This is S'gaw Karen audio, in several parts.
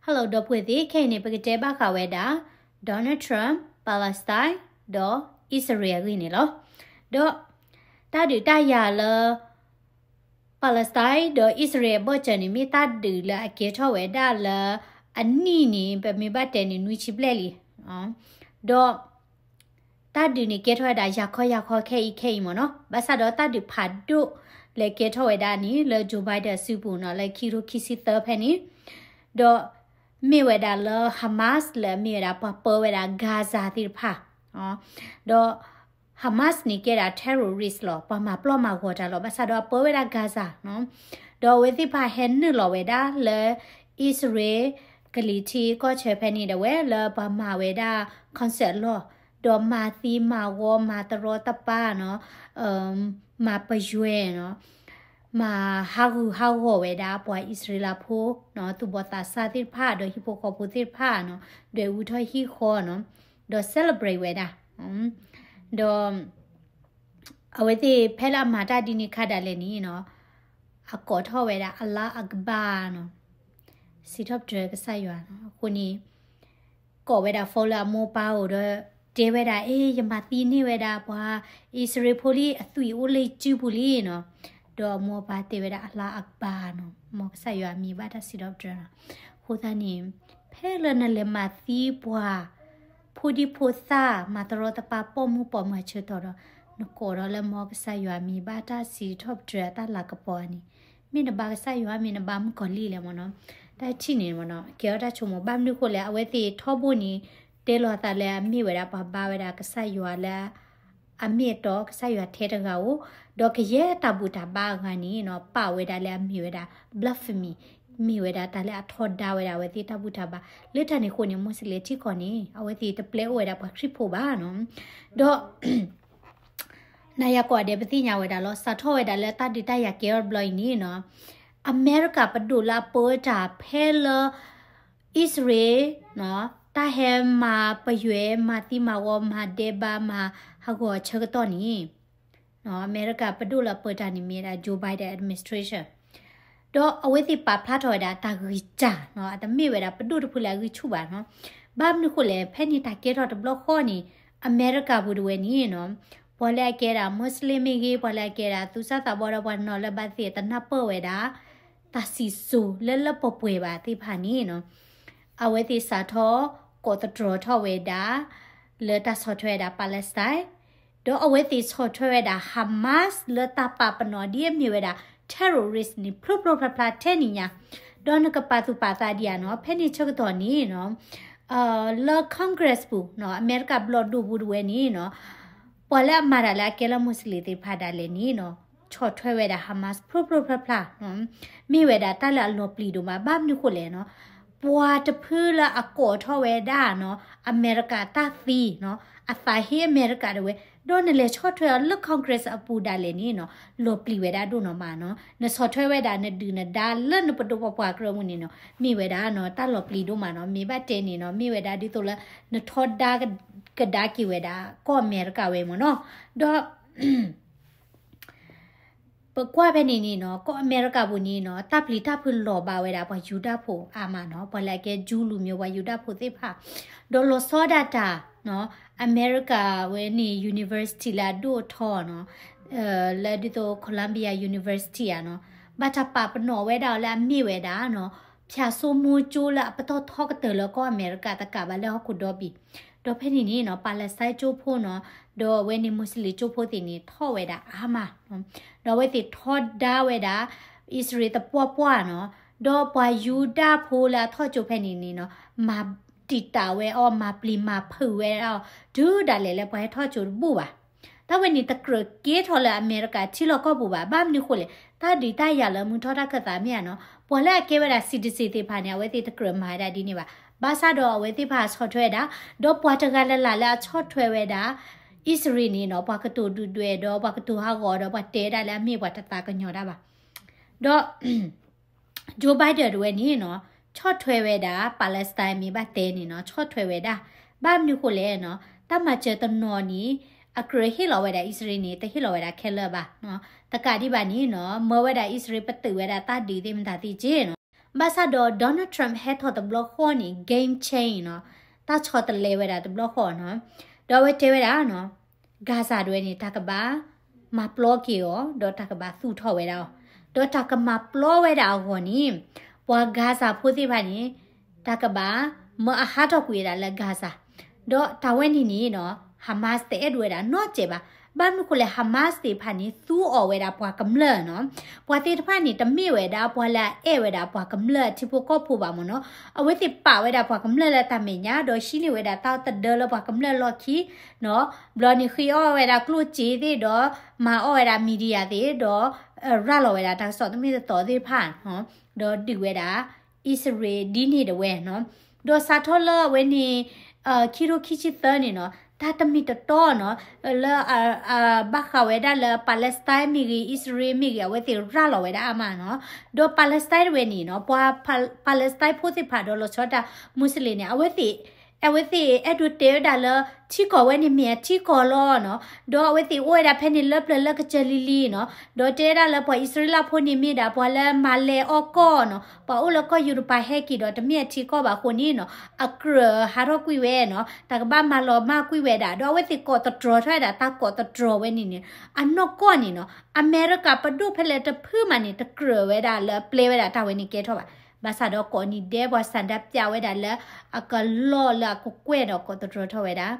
Hello ဒီပုၢ်ဝဲၢ်သ့ၣ်, ခဲအံၤန့ၣ် ပကတဲဘၣ်ဃးဝဲဒၣ် Donald Trump, Palestine ဒီး Israel အဂ့ၢ်န့ၣ်လီၤ. ဒီးတၢ်ဒုးတၢ်ယၤလၢ Palestine ဒီး Israel အဘၢၣ်စၢၤန့ၣ် မ့ၢ်တၢ်ဒုးလၢအကဲထီၣ်ဝဲဒၣ်လၢ အနံၣ်န့ၣ် ပမ့ၢ်ဘၣ်တဲန့ၣ် နွံဆံဘျဲၣ်လံ. ဒီး တၢ်ဒုးန့ၣ်ကဲထီၣ်ဝဲဒၣ်ယၤခီယၤခီခဲအံၤခဲအံၤမ့ၢ်နီၤ, ဘၣ်ဆၣ်ဒီးတၢ်ဒုးဖးဒိၣ်လၢကဲထီၣ်ဝဲဒၣ်န့ၣ် လၢ Joe Biden အစုပူၤနီၤ, လၢခံကထိခံဆံသၢဖဲန့ၣ်, ဒီးမ့ၢ်ဝဲဒၣ်လၢ Hamas လၢအမ့ၢ်ဝဲဒၣ်ပှၤပၢဝဲဒၣ် Gaza သ့ၣ်တဖၣ်, ဒီး Hamas န့ၣ်ကဲဒၣ် terrorist လီၤ, ပှၤမၤပျီၢ်မၤဂီၤတၢ်လီၤ, ဘၣ်ဆၣ်ဒီးအပၢဝဲဒၣ် Gaza နီၤ, ဒီးအဝဲသ့ၣ်တဖၣ်ဟဲနုာ်လီၤဝဲဒၣ်လၢ အံၣ်စရ့လး ကလံၤထံးကီၢ်ဆၢဖဲန့ၣ်ဒၣ်ဝဲ လၢပှၤမၤဝဲဒၣ် concert အလီၢ်, ဒီးမၤသံမၤဝီ မၤတရီတပါနီၤ, မၤပယွဲနီၤ, မၤဟးဂူာ်ဟးဂီၤဝဲဒၣ်ပှၤအံၣ်စရ့လးဖိနီၤ, သူၣ်ဘီၣ်သးစၢ်သ့ၣ်တဖၣ် ဒီးဟံၣ်ဖိဃီဖိသ့ၣ်တဖၣ်နီၤ, ဒွဲၣ်အူထီၣ်ဟံၣ်ဃီနီၤ, ဒီး celebrate ဝဲဒၣ်, ဒီး အဝဲသ့ၣ်ဖဲလၢအမၤတၢ်ဒ်န့ၣ်ခါဒၣ်လဲာ်န့ၣ်နီၤ, အကိးထီၣ်ဝဲဒၣ် Allah Akbar နီၤ, စံးထီၣ်ပတြၢၤကစၢ်ယွၤနီၤ, အဃိန့ၣ် ကိးဝဲဒၣ် phone လၢအမိၢ်အပၢ်အိၣ်ဒီး တဲဝဲဒၣ် အ့ ယမၤသံန့ၢ်ဝဲဒၣ်ပှၤအံၣ်စရ့လးဖိလံ အသွံၣ်အိၣ်လၢယစုပူၤလံနီၤ, ဒီးအမိၢ်အပၢ်တဲဝဲဒၣ် Allah Akbar နီၤ, မ်ကစၢ်ယွၤအမံၤဘၣ်တၢ်စံးထီၣ်ပတြၢၤနီၤ, အဃိသတးန့ၣ် ဖဲလၢနလဲၤမၤသံပှၤ ဖိဒံဖိသၣ် မၤတရီတပါ ပိာ်မုၣ်ပိာ်မၢၤအဆၢကတီၢ်ဒီး နကိးဒီးလၢ မ်ကစၢ်ယွၤအမံၤဘၣ်တၢ်စံးထီၣ်ပတြၢၤအတၢ်လၤကပီၤဧါန့ၣ်, မ့ၢ်နဘါကစၢ်ယွၤ မ့ၢ်နဘါမုၣ်ကီၤလံၢ်လဲၣ်မ့ၢ်နီၤ, တၢ်ထံၣ်န့ၣ်မ့ၢ်နီၤ ကဲထီၣ်တၢ်ဆိကမိၣ်, ဘၣ်မနုၤဃိလဲၣ် အဝဲသ့ၣ်ထီဘိန့ၣ် တဲလီၤသးလၢအမ့ၢ်ဝဲဒၣ်ပှၤဘါဝဲဒၣ်ကစၢ်ယွၤလၢ အမ့ၢ်အတီ ကစၢ်ယွၤထဲတဂၤဧိၤ, ဒီးကယဲၢ်တၢ်ဘူၣ်တၢ်ဘါအဂၤန့ၣ်နီၤ ပာ်ဝဲဒၣ်လၢအမ့ၢ်ဝဲဒၣ် blasphemy, မ့ၢ်ဝဲဒၣ်တၢ်လၢအထီဒါဝဲဒၣ်အဝဲသ့ၣ်တၢ်ဘူၣ်တၢ်ဘါ, လၢတၢ်န့ၣ်အဃိန့ၣ် မိၤၡလ့းထံကီၢ်န့ၣ် အဝဲသ့ၣ်တပျဲအိၣ်ဝဲဒၣ်ပှၤခရံာ်ဖိဘၣ်နီၤ, ဒီး နၤယၤကိးဂၤဒဲး ပသ့ၣ်ညါဝဲဒၣ်လီၤ, စးထီၣ်ဝဲဒၣ်လၢတၢ်ဒုးတၢ်ယၤကဲထီၣ်တဘျီအံၤန့ၣ်နီၤ, အမဲရကၤပဒိၣ်လၢအပၢတၢ်ဖဲလၢ အံၣ်စရ့လး တၢ်ဟဲမၤပယွဲ မၤသံမၤဝီ မၤဒဲးဘး မၤဟးဂီၤအဆၢကတီၢ်န့ၣ် အမဲရကၤပဒိၣ်လၢအပၢတၢ်န့ၣ်မ့ၢ်ဝဲဒၣ် Joe Biden administration, ဒီးအဝဲသ့ၣ်ပာ်ဖျါထီၣ်ဝဲဒၣ်တၢ်ဂံၢ်စၢ်နီၤ, အတမ့ၢ်ဝဲဒၣ်ပဒိၣ်တဖုလၢအဂံၢ်ဆူၣ်ဘၣ်နီၤ, ဘၣ်မနုၤဃိလဲၣ် ဖဲန့ၣ်တၢ်ကဲထီၣ်တဘျီဃီန့ၣ် အမဲရကၤပူၤတဝဲန့ၣ်နီၤ, ပှၤလၢအကဲဒၣ် Muslim မ့ၢ်ဂ့ၤ ပှၤလၢအကဲဒၣ်သူၣ်စၢ်သးဘီဒီးပှၤနီၤလၢဘၣ်သ့ၣ်တနၢ်ပၢၢ်ဝဲဒၣ် တၢ်စံၣ်စိၤလၢလၢပှဲၤပှဲၤဘၣ်သ့ၣ်တဖၣ်န့ၣ်နီၤ, အဝဲသ့ၣ်စးထီၣ်ကိးသတြီၤထီၣ်ဝဲဒၣ် လၢတၢ်ဆီၣ်ထွဲဝဲဒၣ် Palestine, ဒီးအဝဲသ့ၣ်ဆီၣ်ထွဲဝဲဒၣ် Hamas လၢတၢ်ပာ်ပနီၣ်ဒ်အမ့ၢ်ဝဲဒၣ် terrorist န့ၣ် ဖျိဖျိဖျါဖျါထဲန့ၣ်ညါ, ဒီးနကပာ်သူၣ်ပာ်သးဒံးဧါနီၤ, ဖဲန့ၣ်ဆၢကတီၢ်န့ၣ်နီၤ လၢ Congress ပူၤနီၤ အမဲရကၤဘျီၣ်ဒိၣ်ပူၤတဝဲန့ၣ်နီၤ, ပှၤလၢအမၤတၢ်လၢအကဲလၢမိၤၡလ့းသ့ၣ်တဖၣ်ဒၣ်လဲာ်န့ၣ်နီၤ, ဆီၣ်ထွဲဝဲဒၣ် Hamas ဖျိဖျိဖျါဖျါ, မ့ၢ်ဝဲဒၣ်တၢ်လၢအလီၤပျံၤဒိၣ်မး ဘၣ်မနုၤဃိလဲၣ်နီၤ, ပှၤတဖုလၢအကိးထီၣ်ဝဲဒၣ်နီၤ အမဲရကၤတၢ်သံနီၤ, အသးဟ့အမဲရကၤတဝဲ, ဒီးနလဲၤဆီၣ်ထွဲအီၤလၢ Congress အပူၤဒၣ်လဲာ်န့ၣ်နီၤ, လီၤပျံၤဝဲဒၣ်ဒိၣ်နီၢ်မးနီၤ, နဆီၣ်ထွဲဝဲဒၣ်နဒုၣ်နဒါလၢနပဒိၣ်ပပှၢ်ကြၢးမူန့ၣ်နီၤ, မ့ၢ်ဝဲဒၣ်နီၤ တၢ်လီၤပျံၤဒိၣ်မးနီၤ, မ့ၢ်ဘၣ်တဲန့ၣ်နီၤ မ့ၢ်ဝဲဒၣ်ဒ်သိးလၢ နထီဒါကဒါက့ၤဝဲဒၣ် ကီၢ်အမဲရကၤဝဲမ့ၢ်နီၤ, ဒီး ပကွၢ်ဖဲန့ၣ်န့ၣ်နီၤ ကီၢ်အမဲရကၤပူၤန့ၣ်နီၤ တၢ်ပျံၤတၢ်ဖုးလီၤဘၣ်ဝဲဒၣ်ပှၤယူဒၤဖိအါမးနီၤ, ပှၤလၢအကဲ Jew လူမျိုး ပှၤယူဒၤဖိသ့ၣ်တဖၣ်, ဒီးလီၤဆီဒၣ်တၢ်နီၤ အမဲရကၤဝဲန့ၣ် university လၢအဒိၣ်အထီနီၤ, လၢဒ်သိး Columbia University ဧါနီၤ, ဘၣ်တၢ်ပာ်ပနီၣ်ဝဲဒၣ်အီၤလၢအမ့ၢ်ဝဲဒၣ်နီၤ ဖၠၣ်စိမိၤကၠိလၢအပတီၢ်ထီကတၢၢ်လၢကီၢ်အမဲရကၤတကးဘၣ်လၢဟီၣ်ခိၣ်ဒီဘ့ၣ်, ဒီးဖဲန့ၣ်န့ၣ်နီၤ Palestine ကၠိဖိနီၤ, ဒီးအဝဲန့ၣ် Muslim ကၠိဖိသ့ၣ်န့ၣ် ထီၣ်ဝဲဒၣ်အါမးနီၤ, ဒီးအဝဲသ့ၣ်ထီဒါဝဲဒၣ် အံၣ်စရ့လးသပှၢ်ပှၢ်နီၤ, ဒီးပှၤယူဒၤဖိလၢအထီၣ်ကၠိဖဲန့ၣ်န့ၣ်နီၤ မၤတံာ်တာ်ဝဲအီၤ မၤပျံၤမၤဖုးဝဲအီၤ တုၤဒၣ်လဲာ်လၢပှၤဟဲထီၣ်ကၠိတဘူၣ်ဘၣ်. တၢ်ဝဲန့ၣ်တကြၢးကဲထီၣ်လၢအမဲရကၤထံလီၢ်ကီၢ်ပူၤဘၣ်. ဘၣ်မနုၤဃိလဲၣ်, တၢ်ဒုးတၢ်ယၤလၢမုၢ်ထီၣ်တၢ်ခၢၣ်သးမ့ၢ်ဧါနီၤ, ပှၤလၢအကဲဝဲဒၣ် citizen သ့ၣ်တဖၣ်န့ၣ် အဝဲသ့ၣ်တကြၢးမၤဝဲဒၣ်ဒ်န့ၣ်ဘၣ်. ဘၣ်ဆၣ်ဒီးအဝဲသ့ၣ်တဖၣ်ဆီၣ်ထွဲဝဲဒၣ်, ဒီးပှၤတဂၤလၢ်လၢ်လၢအဆီၣ်ထွဲဝဲဒၣ် အံၣ်စရ့လးန့ၣ်နီၤ, ပှၤကတိၤဒုၣ်ဒွဲၣ်ဒီး ပှၤကတိၤဟးဂီၤဒီးပှၤတဲဒၣ်လၢအမ့ၢ်ပှၤတသးကညီၤတၢ်ဘၣ်. ဒီး Joe Biden တဝဲန့ၣ်နီၤ, ဆီၣ်ထွဲဝဲဒၣ် Palestine မ့ၢ်ဘၣ်တဲန့ၣ်နီၤ, ဆီၣ်ထွဲဝဲဒၣ်. ဘၣ်မနုၤဃိလဲၣ်နီၤ, တၢ်မၤစၢၤတနီၤန့ၣ် အကြၢးဟ့ၣ်လီၤဝဲဒၣ်အံၣ်စရ့လးန့ၣ် တဟ့ၣ်လီၤဝဲဒၣ်ခဲလၢာ်ဘၣ်နီၤ. တကးဒံးဘၣ်န့ၣ်နီၤ, မၢဝဲဒၣ်အံၣ်စရ့လးပတုာ်ဝဲဒၣ်တၢ်ဒုးသ့ၣ်မတၤသ့ၣ်က့နီၤ. ဘၣ်ဆၣ်ဒီး Donald Trump ဟဲထီၣ်တဘျီဃီန့ၣ် game change နီၤ, တၢ်ဆီတလဲဝဲဒၣ်တဘျီဃီနီၤ, ဒီးအဝဲတဲဝဲဒၣ်နီၤ Gaza တဝဲန့ၣ် တၢ်ကဘၣ်မၤပျီက့ၤအီၤ ဒီးတၢ်ကဘၣ်သူၣ်ထီၣ်ဝဲဒၣ်အီၤ, ဒီးတၢ်ကမၤပျီဝဲဒၣ်အဂီၢ်န့ၣ် ပှၤ Gaza ဖိသ့ၣ်တဖၣ်န့ၣ် တၢ်ကဘၣ်မၢအဟးထီၣ်ကွံာ်ဝဲဒၣ်လၢ Gaza, ဒီးတၢ်ဝဲန့ၣ်န့ၣ်နီၤ Hamas တအဲၣ်ဒိးဝဲဒၣ်နီတစဲးဘၣ်. ဘၣ်မနုၤဃိလဲၣ် Hamas သ့ၣ်တဖၣ်န့ၣ် သူအီၤဝဲဒၣ်ပှၤကမျၢၢ်နီၤ, ပှၤသ့ၣ်တဖၣ်န့ၣ် တမ့ၢ်ဝဲဒၣ်ပှၤလၢအအဲၣ်ဝဲဒၣ်ပှၤကမျၢၢ်အထံဖိကီၢ်ဖိဘၣ်မ့ၢ်နီၤ, အဝဲသ့ၣ်ပာ်ဝဲဒၣ်ပှၤကမျၢၢ်လၢတၢ်မဲာ်ညါ ဒီးဟံးန့ၢ်ဝဲဒၣ်တၢ်သဒၢလၢပှၤကမျၢၢ်လီၢ်ခံနီၤ, ဘျီန့ၣ်ဃ့အီၣ်ဝဲဒၣ်ကျိၣ်စ့သ့ၣ်ဒီး မၤအီၣ်ဝဲဒၣ် media သ့ၣ်ဒီး ရၤလီၤဝဲဒၣ်တၢ်ကစီၣ်တမ့ၢ်တတီသ့ၣ်တဖၣ်နီၤ, ဒီးဒုးဝဲဒၣ် အံၣ်စရ့လးဒ်န့ၣ်တဝဲနီၤ, ဒီးစးထီၣ်လၢအဝဲန့ၣ် ခံထိခံဆံသၢန့ၣ်နီၤ တၢ်တမ့ၢ်တတီနီၤ လၢ ဘၣ်ဃးဝဲဒၣ်လၢ Palestine မ့ၢ်ဂ့ၤ အံၣ်စရ့လးမ့ၢ်ဂ့ၤ အဝဲသ့ၣ်ရၤလီၤဝဲဒၣ်အါမးနီၤ, ဒီး Palestine တဝဲန့ၣ်နီၤ ပှၤ Palestine ဖိသ့ၣ်တဖၣ်ဒီးလီၤဆီဒၣ်တၢ် Muslim န့ၣ် အဝဲသ့ၣ် အဝဲသ့ၣ်အဲၣ်ဒိးတဲဝဲဒၣ်လၢ ထံကီၢ်ဝဲန့ၣ်မ့ၢ်အထံကီၢ်လီၤနီၤ, ဒီးအဝဲသ့ၣ်အိၣ်ဝဲဒၣ်ဖဲန့ၣ်လၢပျၢၤလၢကစၢၢ်လံၤလံၤနီၤ, ဒီးတဲဝဲဒၣ်လၢပှၤအံၣ်စရ့လးဖိန့ၣ်မ့ၢ်ဒၣ်ပှၤလၢမၤလဲၤအီၣ်ကီၢ်နီၤ, ပှၤအိၣ်လၢကီၢ်ယူၤတပၤဟဲက့ၤဒီးတမ့ၢ်အထံကီၢ်ဘၣ်အဃိန့ၣ်နီၤ အကြၢးဟးထီၣ်ကွံာ်ဝဲနီၤ, တၢ်ကဘၣ်မၤလီၤမၢ်ကွံာ်ဝဲဒၣ် ဒီးအဝဲသ့ၣ်ကိးသတြီၤထီၣ်ဝဲဒၣ် တၢ်ကိးသတြီၤဝဲန့ၣ်န့ၣ် အနီၢ်ကီၢ်န့ၣ်နီၤ အမဲရကၤပဒိၣ်ဖဲလဲၣ်တဖုမးန့ၣ် တကြၢးဝဲဒၣ်တၢ်ဝဲန့ၣ်ကဲထီၣ်ဘၣ်. ဘၣ်ဆၣ်ဒီးကိးနံၤဒဲးပှၤဆန္ဒပြဝဲဒၣ်လၢ အကလီၢ်လၢအကကွဲၢ်ဒီးကိးသတြီၤထီၣ်ဝဲဒၣ်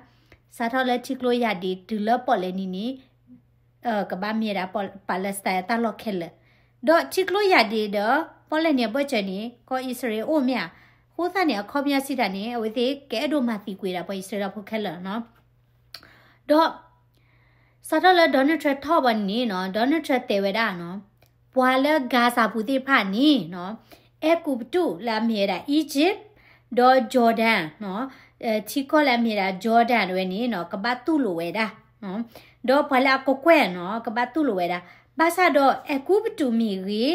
စးထီၣ်လၢထံကျိယၢ်ဒ့တုၤလၢပီၣ်လဲၣ်နံၤန့ၣ် ကဘၣ်မ့ၢ်ဝဲဒၣ် Palestine အတၢ်လီၢ်ခဲလၢာ်, ဒီးထံကျိယၢ်ဒ့ဒီး ပီၣ်လဲၣ်နံၤအဘၢၣ်စၢၤန့ၣ် ကီၢ်အံၣ်စရ့လးအိၣ်မ့ၢ်ဧါ, အဃိသတးန့ၣ် အခီပညီစံးတၢ်န့ၣ် အဝဲသ့ၣ်ကအဲၣ်ဒိးမၤသံကွံာ်ဒၣ်ပှၤအံၣ်စရ့လးဖိခဲလၢာ်နီၤ ဒီး စးထီၣ်လၢ Donald Trump ထီၣ်ဘၣ်န့ၣ်နီၤ Donald Trump တဲဝဲဒၣ်နီၤ ပှၤလၢ Gaza ပူၤသ့ၣ်တဖၣ်န့ၣ်နီၤ အဲၤကူပတူးလၢအမ့ၢ်ဝဲဒၣ် Egypt ဒီး Jordan နီၤ ထံကီၢ်လၢအမ့ၢ်ဝဲဒၣ် Jordan တဝဲန့ၣ်နီၤ ကဘၣ်တူၢ်လိာ်ဝဲဒၣ် ဒီးပှၤလၢအကကွဲၢ်နီၤ ကဘၣ်တူၢ်လိာ်ဝဲဒၣ်, ဘၣ်ဆၣ်ဒီးအဲၤကူပတူးမ့ၢ်ဂ့ၤ,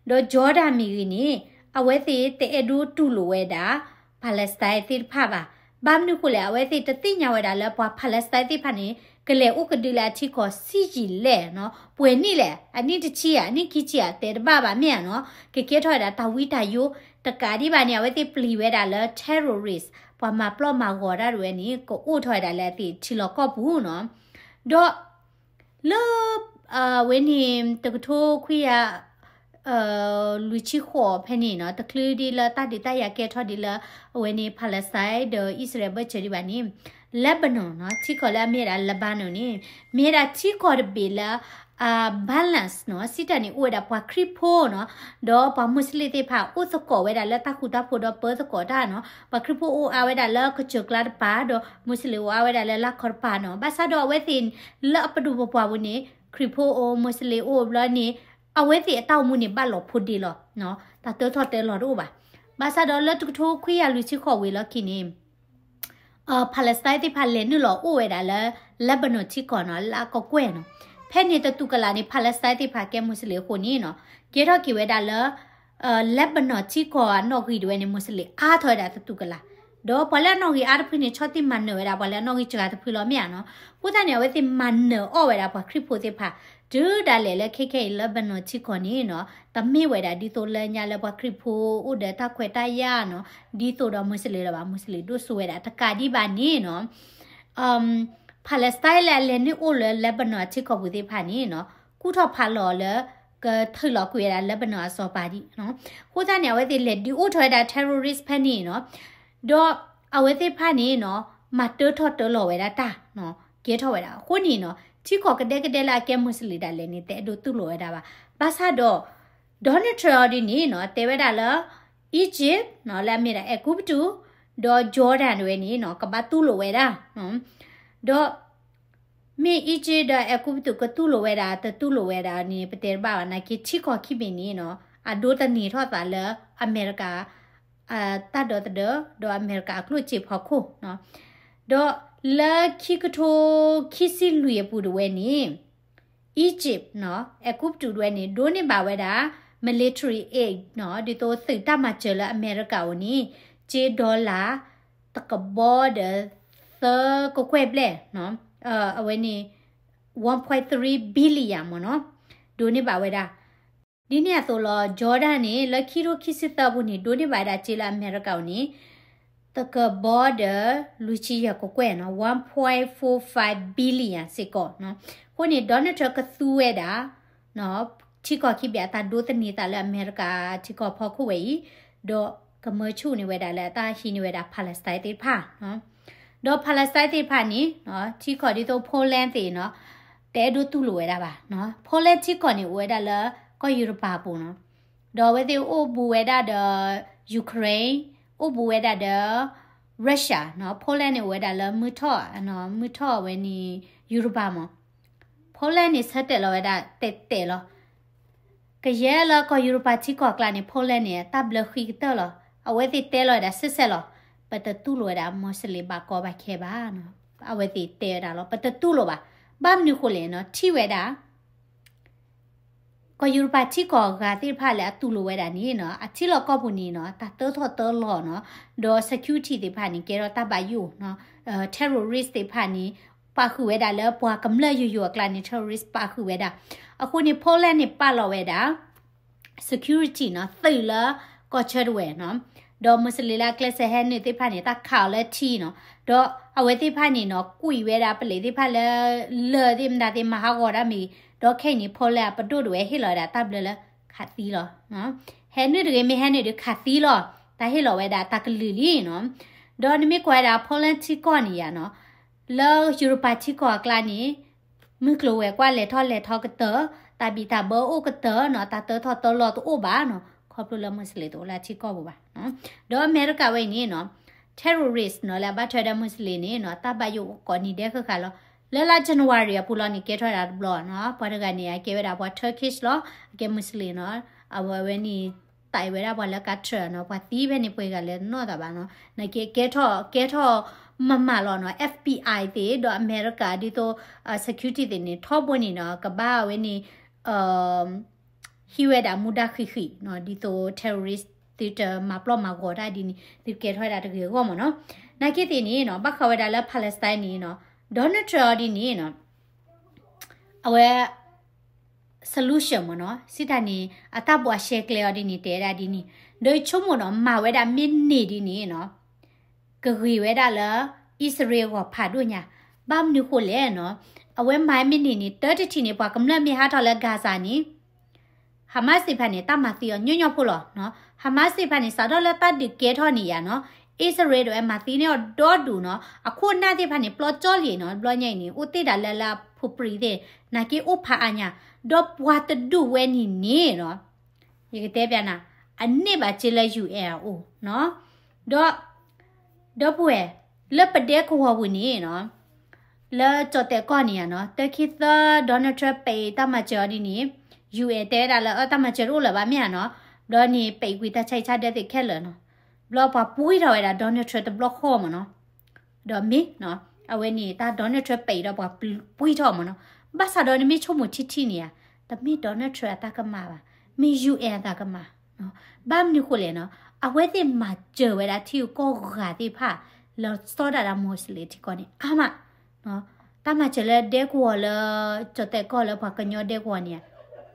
ဒီး Jordan မ့ၢ်ဂ့ၤန့ၣ် အဝဲသ့ၣ်တအဲၣ်ဒိးတူၢ်လိာ်ဝဲဒၣ် Palestine သ့ၣ်တဖၣ်ဘၣ်. ဘၣ်မနုၤဃိလဲၣ် အဝဲသ့ၣ်တသ့ၣ်ညါဝဲဒၣ်လၢပှၤ Palestine သ့ၣ်တဖၣ်န့ၣ် ကလဲၤအိၣ်ကဒုလၢအထံကီၢ်ဆံးယံာ်လဲၣ်နီၤ, ပှဲၤနံၣ်လဲၣ်, အနံၣ်တဆံဧါ, အနံၣ်ခံဆံဧါ တဲတဘၣ်ဘၣ်မ့ၢ်ဧါနီၤ, ကကဲထီၣ်ဝဲဒၣ်တၢ်ဝံတၢ်ယိာ်, တကးဒံးဘၣ်န့ၣ် အဝဲသ့ၣ်ပျံၤဝဲဒၣ်လၢ terrorist ပှၤမၤပျီမၤဂီၤတၢ်တဝဲန့ၣ် ကအိၣ်ထီၣ်ဝဲဒၣ်လၢအသ့ၣ်ထံလီၢ်ကီၢ်ပူၤနီၤ. ဒီး လၢ အဝဲန့ၣ် တကထိခွံကယၤ လွံၢ်ဆံဃိးဖဲန့ၣ်နီၤ, တချုးဒံးလၢတၢ်ဒုးတၢ်ယၤကဲထီၣ်ဒံးလၢ အဝဲန့ၣ် Palestine ဒီး Israel ဘၢၣ်စၢၤဒံးဘၣ်န့ၣ် Lebanon နီၤ, ထံကီၢ်လၢအမ့ၢ်ဝဲဒၣ် Lebanon န့ၣ် မ့ၢ်ဝဲဒၣ်ထံကီၢ်တဘ့ၣ်လၢ အ balance နီၤ, စံးတၢ်န့ၣ် အိၣ်ဝဲဒၣ်ပှၤခရံာ်ဖိနီၤ, ဒီးပှၤ Muslim သ့ၣ်တဖၣ် အိၣ်သကိးဝဲဒၣ်လၢတၢ်ဃူတၢ်ဖိးဒီးပၢသကိးတၢ်နီၤ, ပှၤခရံာ်ဖိအိၣ်အါဝဲဒၣ်လၢကစၢၢ်ကျါတပၤ, ဒီး Muslim အိၣ်အါဝဲဒၣ်လၢလၢခီတပၤနီၤ, ဘၣ်ဆၣ်ဒီးအဝဲသ့ၣ်လၢအပဒိၣ်ပပှၢ်ပူၤန့ၣ် ခရံာ်ဖိအိၣ် Muslim အိၣ်ဘျီန့ၣ် အဝဲသ့ၣ်အတၢ်အိၣ်မူန့ၣ် ဘၣ်လီၤဖိးဒ့လီၤ, တၢ်တၢထီၣ်တၢလီၤတအိၣ်ဘၣ်. ဘၣ်ဆၣ်ဒီးလၢတကထိခွံကယၤလွံၢ်ဆံဃိးဝံၤလီၢ်ခံန့ၣ် Palestine သ့ၣ်တဖၣ်လဲၤနုာ်လီၤအိၣ်ဝဲဒၣ်လၢ Lebanon ထံကီၢ်နီၤ, လၢအကကွဲၢ်နီၤ. ဖဲန့ၣ်တတူၢ်ကလာ်န့ၣ် Palestine သ့ၣ်တဖၣ်ကဲ Muslim အဃိန့ၣ်နီၤ, ကဲထီၣ်က့ၤဝဲဒၣ်လၢ Lebanon ထံကီၢ်အနီၣ်ဂံၢ်တဝဲန့ၣ် Muslim အါထီၣ်ဝဲဒၣ်တတူၢ်ကလာ်, ဒီးပှၤလၢအနီၣ်ဂံၢ်အါတဖုန့ၣ် ဆီၣ်တံၢ်မၤနၢၤဝဲဒၣ်ပှၤလၢအနီၣ်ဂံၢ်စှၤတဖုလီၤမ့ၢ်ဧါနီၤ. အဃိသတးန့ၣ် အဝဲသ့ၣ်မၤနၢၤအီၣ်ဝဲဒၣ်ပှၤခရံာ်ဖိသ့ၣ်တဖၣ် တုၤဒၣ်လဲာ်လၢခဲခဲအံၤ Lebanon ထံကီၢ်န့ၣ်နီၤ, တမ့ၢ်ဝဲဒၣ်ဒ်သိးလၢညါလၢပှၤခရံာ်ဖိအိၣ်ဒီးတၢ်ခွဲးတၢ်ယာ်နီၤ, ဒ်သိးဒီး Muslim လၢၤဘၣ်, Muslim ဒိၣ်စိဝဲဒၣ်တကးဒံးဘၣ်န့ၣ်နီၤ Palestine လၢအလဲၤနုာ်အိၣ်လၢ Lebanon ထံကီၢ်ပူၤသ့ၣ်တဖၣ်န့ၣ်နီၤ, ကူၣ်ထီၣ်ဖးလီၤလၢ ကထုးလီၤကွံာ်ဝဲဒၣ် Lebanon အစီၤပၤဒံးနီၤ. အဃိသတးန့ၣ် အဝဲသ့ၣ်လဲၤဒုးအိၣ်ထီၣ်ဝဲဒၣ် terrorist ဖဲန့ၣ်နီၤ, ဒီးအဝဲသ့ၣ်တဖၣ်န့ၣ်နီၤ, မၤတၢထီၣ်တၢလီၤဝဲဒၣ်တၢ်နီၤ, ကဲထီၣ်ဝဲဒၣ်. အဃိန့ၣ်နီၤ, ထံကီၢ်ကဒဲကဒဲလၢအကဲ Muslim ဒၣ်လဲာ်န့ၣ် တအဲၣ်ဒိးတူၢ်လိာ်ဝဲဒၣ်ဘၣ်. ဘၣ်ဆၣ်ဒီး Donald Trump အီၤဒ်န့ၣ်နီၤ, တဲဝဲဒၣ်လၢ Egypt နီၤ, လၢအမ့ၢ်ဒၣ် အဲၤကူပတူး ဒီး Jordan တဝဲန့ၣ်နီၤ, ကဘၣ်တူၢ်လိာ်ဝဲဒၣ်. ဒီး မ့ၢ် Egypt ဒီး အဲၤကူပတူး ကတူၢ်လိာ်ဝဲဒၣ် တတူၢ်လိာ်ဝဲဒၣ်န့ၣ် ပတဲတဘၣ်ဘၣ်, နာ်က့ထံကီၢ်ခံဘ့ၣ်န့ၣ်နီၤ, အဒိတန့ၢ်ထီၣ်သးလၢ အမဲရကၤ တၢ်ဒီသဒၢ ဒီးအမဲရကၤအကျိၣ်စ့ဖီခိၣ်နီၤ. ဒီးလၢခံကထိခံဆံလွံၢ်အပူၤတဝဲန့ၣ် Egypt နီၤ, အဲၤကူပတူးတဝဲန့ၣ် ဒိးန့ၢ်ဘၣ်ဝဲဒၣ် military aid နီၤ, ဒ်သိးသုးတၢ်မၤစၢၤလၢအမဲရကၤအအိၣ်န့ၣ် ကၠ့ dollar တကဘီဒီး သၢကကွဲၢ်ဘျဲၣ်နီၤ, အဝဲန့ၣ် one point three billion မ့ၢ်နီၤ, ဒိးန့ၢ်ဘၣ်ဝဲဒၣ် ဒ်န့ၣ်အသိးလီၤ Jordan န့ၣ် လၢခံထိခံဆံသၢအပူၤန့ၣ် ဒိးန့ၢ်ဘၣ်ဝဲဒၣ်စ့လၢအမဲရကၤအအိၣ်န့ၣ် သကဘီဒီး လွံၢ်ဆံယဲၢ်ကကွဲၢ်နီၤ, one point four five billion စ့ၢ်ကီးနီၤ. အဃိန့ၣ် Donald Trump ကသူဝဲဒၣ် ထံကီၢ်ခံဘ့ၣ်အတၢ်ဒိးသန့ၤသးလၢအမဲရကၤထံကီၢ်ဖီခိၣ်ဝဲအံၤ, ဒီးကမၢဆူၣ်န့ၢ်ဝဲဒၣ်လၢအတၢ်ဟံးန့ၢ်ဝဲဒၣ် Palestine သ့ၣ်တဖၣ် ဒီး Palestine သ့ၣ်တဖၣ်န့ၣ် ထံကီၢ်ဒ်သိး Poland သ့ၣ်နီၤ တအဲၣ်ဒိးတူၢ်လိာ်ဝဲဒၣ်ဘၣ်. Poland ထံကီၢ်န့ၣ် အိၣ်ဝဲဒၣ်လၢကီၢ်ယူရပၤအပူၤနီၤ, ဒီးအဝဲသ့ၣ်အိၣ်ဘူးဝဲဒၣ်ဒီး Ukraine, အိၣ်ဘူးဝဲဒၣ်ဒီး Russia နီၤ. Poland န့ၣ် အိၣ်ဝဲဒၣ်လၢမုၢ်ထီၣ်, မုၢ်ထီၣ်ဝဲန့ၣ် ယူရပၤမး. Poland န့ၣ် ဆၢတဲာ်လီၤဝဲဒၣ်တဲာ်တဲာ်လီၤ. ကယဲၢ်လၢကီၢ်ယူရပၤထံကီၢ်အကျါန့ၣ် Poland န့ၣ် တၢ်ဘျၢဃံကတၢၢ်လီၤ. အဝဲသ့ၣ်တဲလီၤဝဲဒၣ်ဆဲဆဲလီၤ, ပတတူၢ်လိာ်ဝဲဒၣ် Muslim ဘၣ်ကီဘၣ်ခဲဘၣ်နီၤ. အဝဲသ့ၣ်တဲဝဲဒၣ်လီၤ, ပတတူၢ်လိာ်ဘၣ်. ဘၣ်မနုၤဃိလဲၣ်နီၤ, ထံၣ်ဝဲဒၣ် ကီၢ်ယူရပၤထံကီၢ်အဂၤသ့ၣ်တဖၣ်လၢအတူၢ်လိာ်ဝဲဒၣ်န့ၣ်နီၤ, အထံလီၢ်ကီၢ်ပူၤန့ၣ်နီၤ တၢ်တၢထီၣ်တၢလီၤနီၤ, ဒီး security သ့ၣ်တဖၣ်န့ၣ် ကဲထီၣ်တၢ်ဘၣ်ယိၣ်နီၤ, terrorist သ့ၣ်တဖၣ်န့ၣ် ပာ်ဃုာ်ဝဲဒၣ်လၢပှၤကမျၢၢ်ယိာ်ယိာ်အကျါန့ၣ် terrorist ပာ်ဃုာ်ဝဲဒၣ်. အဃိန့ၣ် Poland န့ၣ် ပာ်လီၤဝဲဒၣ် security နီၤ သုးလၢကီၢ်ဆၢတဝဲၢ်နီၤ, ဒီး Muslim လၢအကျဲးစၢးဟဲနုာ်သ့ၣ်တဖၣ်န့ၣ် တၢ်ခးအီၤလၢထံနီၤ, ဒီးအဝဲသ့ၣ်တဖၣ်န့ၣ်နီၤ ကွံာ်ဝဲဒၣ်ပလံးသ့ၣ်တဖၣ်လၢ လၢၢ်သ့ၣ်မတၤသ့ၣ်မၤဟးဂီၤတၢ်မ့ၢ်ဂ့ၤ, ဒီးခဲအံၤန့ၣ် Poland အပဒိၣ်တဝဲဟ့ၣ်လီၤဝဲဒၣ်တၢ်ဘျၢလၢခးသံလီၤ. ဟဲနုာ်တဂ့ၤ မ့ၢ်ဟဲနုာ်ဒီးခးသံလီၤ, တၢ်ဟ့ၣ်လီၤဝဲဒၣ်တၢ်ကလုၢ်လံနီၤ. ဒီးနမ့ၢ်ကွၢ်ဝဲဒၣ် Poland ထံကီၢ်န့ၣ်ယါနီၤ, လၢယူရပၤထံကီၢ်အကျါန့ၣ် မုၢ်ကျိၤဝဲၤကွာ်လဲၤထီၣ်လဲၤထီကတၢၢ်, တၢ်ဘံၣ်တၢ်ဘၢအိၣ်ကတၢၢ်နီၤ, တၢ်တၢထီၣ်တၢလီၤတအိၣ်ဘၣ်နီၤ, ခီဖျိလၢ Muslim တအိၣ်လၢအထံကီၢ်ပူၤဘၣ်. ဒီးအမဲရကၤဝဲအံၤန့ၣ်နီၤ terrorist နီၤ လၢအဘၣ်ထွဲဒီး Muslim န့ၣ်နီၤ တၢ်ဘၣ်ယိၣ်ကိးနံၤဒဲးဃၣ်ဃၣ်လီၤ. လၢလါ January အပူၤလီၤန့ၣ် ကဲထီၣ်ဝဲဒၣ်တဘျီနီၤ, ပှၤတဂၤန့ၣ် အကဲဝဲဒၣ်ပှၤ Turkish လီၤ, အကဲ Muslim နီၤ, အဝဲဝဲန့ၣ် သးအံၤဝဲဒၣ်ပှၤလၢ Qatar နီၤ, ပှၤသံဖဲန့ၣ်ပှဲၤဂၤလဲၣ်နီၢ်သးဘၣ်နီၤ, နာ်က့ကဲထီၣ် ကဲထီၣ်မးမးလီၤနီၤ, FBI သ့ၣ် ဒီးအမဲရကၤဒ်သိး security သ့ၣ်န့ၣ် ထီဘိန့ၣ်နီၤ ကဘၣ်ဝဲန့ၣ် ဟံးဝဲဒၣ်မူဒါဃံးဃံးနီၤ, ဒ်သိး terrorist သုတမၤပျီၢ်မၤဂီၤတၢ်ဒ်န့ၣ် သုကဲထီၣ်ဝဲဒၣ်တဂ့ၤအဂီၢ်မးနီၤ. နာ်က့သ့ၣ်န့ၣ်နီၤ ဘၣ်ဃးဝဲဒၣ်လၢ Palestine န့ၣ်နီၤ Donald Trump အီၤဒ်န့ၣ်နီၤ အဝဲ solution မ့ၢ်နီၤ, စံးတၢ်န့ၣ် အတၢ်ဘှါရှဲကျဲအီၤဒ်န့ၣ် တဲဝဲဒၣ်ဒ်န့ၣ်, ဒီးဆိကမိၣ်နီၤ မၤဝဲဒၣ်မ့ၢ်န့ၢ်ဒ်န့ၣ်နီၤ ကဂ့ၤဝဲဒၣ်လၢ အံၣ်စရ့လးအဂီၢ်ဖးဒိၣ်ညါ, ဘၣ်မနုၤဃိလဲၣ်နီၤ, အဝဲမၤမ့ၢ်န့ၢ်န့ၣ် တၢတထံၣ်န့ၣ် ပှၤကမျၢၢ်မ့ၢ်ဟးထီၣ်လၢ Gaza န့ၣ် Hamas သ့ၣ်တဖၣ်န့ၣ် တၢ်မၤသံအီၤညီညီဖိလီၤနီၤ. Hamas သ့ၣ်တဖၣ်န့ၣ် စးထီၣ်လၢတၢ်ဒုးကဲထီၣ်န့ၣ်ယါနီၤ, အံၣ်စရ့လးဒၣ်ဝဲမၤသံန့ၢ်အီၤဒီဒူၣ်နီၤ, အခိၣ်အနၢ်သ့ၣ်တဖၣ်န့ၣ် ပျီကၠီလံာ်နီၤ, တဘျီညါအံၤန့ၣ် အိၣ်တ့ၢ်ဒၣ်လၢလၢအဖိပြံသ့ၣ် နာ်က့အိၣ်ဖးအါညါ, ဒီးပှၤတဒူၣ်ဝဲန့ၣ်န့ၣ်နီၤ ယကတဲပျးနၤ, အန့ၢ်ဘၣ်စ့လၢ ယူဢၣ် အအိၣ်နီၤ, ဒီး ဒီပုၢ်ဝဲၢ် လၢပဒဲကဝီၤပူၤန့ၣ်နီၤ, လၢကၠီၣ်တဲာ်ကီၢ်န့ၣ်ယါနီၤ, တၢခံသၢ Donald Trump ပံးတၢ်မၤစၢၤအီၤဒ်န့ၣ်, ယူၢ်အဲၣ် တဲဝဲဒၣ်လၢအတၢ်မၤစၢၤတအိၣ်လၢၤဘၣ်မ့ၢ်ဧါနီၤ, ဘျီန့ၣ် ပံးကွံာ်တၢ်ဆါဟံၣ်ဆါဒၢသ့ၣ်ခဲလၢာ်နီၤ, ဘျီပှၤပှံထီၣ်ဝဲဒၣ် Donald Trump တဘျီဃီမ့ၢ်နီၤ, ဒီးမ့ၢ်နီၤ, အဝဲန့ၣ် တၢ် Donald Trump ပံးဒီးပှၤပှံထီၣ်မ့ၢ်နီၤ, ဘၣ်ဆၣ်ဒီးနမ့ၢ်ဆိကမိၣ်ထံထံန့ၣ်ဧါ, တမ့ၢ် Donald Trump အတၢ်ကမၣ်ဘၣ်, မ့ၢ် ယူဢၣ် အတၢ်ကမၣ်, ဘၣ်မနုၤဃိလဲၣ်နီၤ, အဝဲသ့ၣ်မၤစၢၤဝဲဒၣ်ထံဂုၤကီၢ်ဂၤသ့ၣ်တဖၣ် လၢစီၤဒၣ်တၢ် Muslim ထံကီၢ်န့ၣ် အါမး တၢ်မၤစၢၤလၢဒဲကဝီၤလၢ ကၠီၣ်တဲာ်ကီၢ်လၢပှၤကညီဒဲကဝီၤန့ၣ်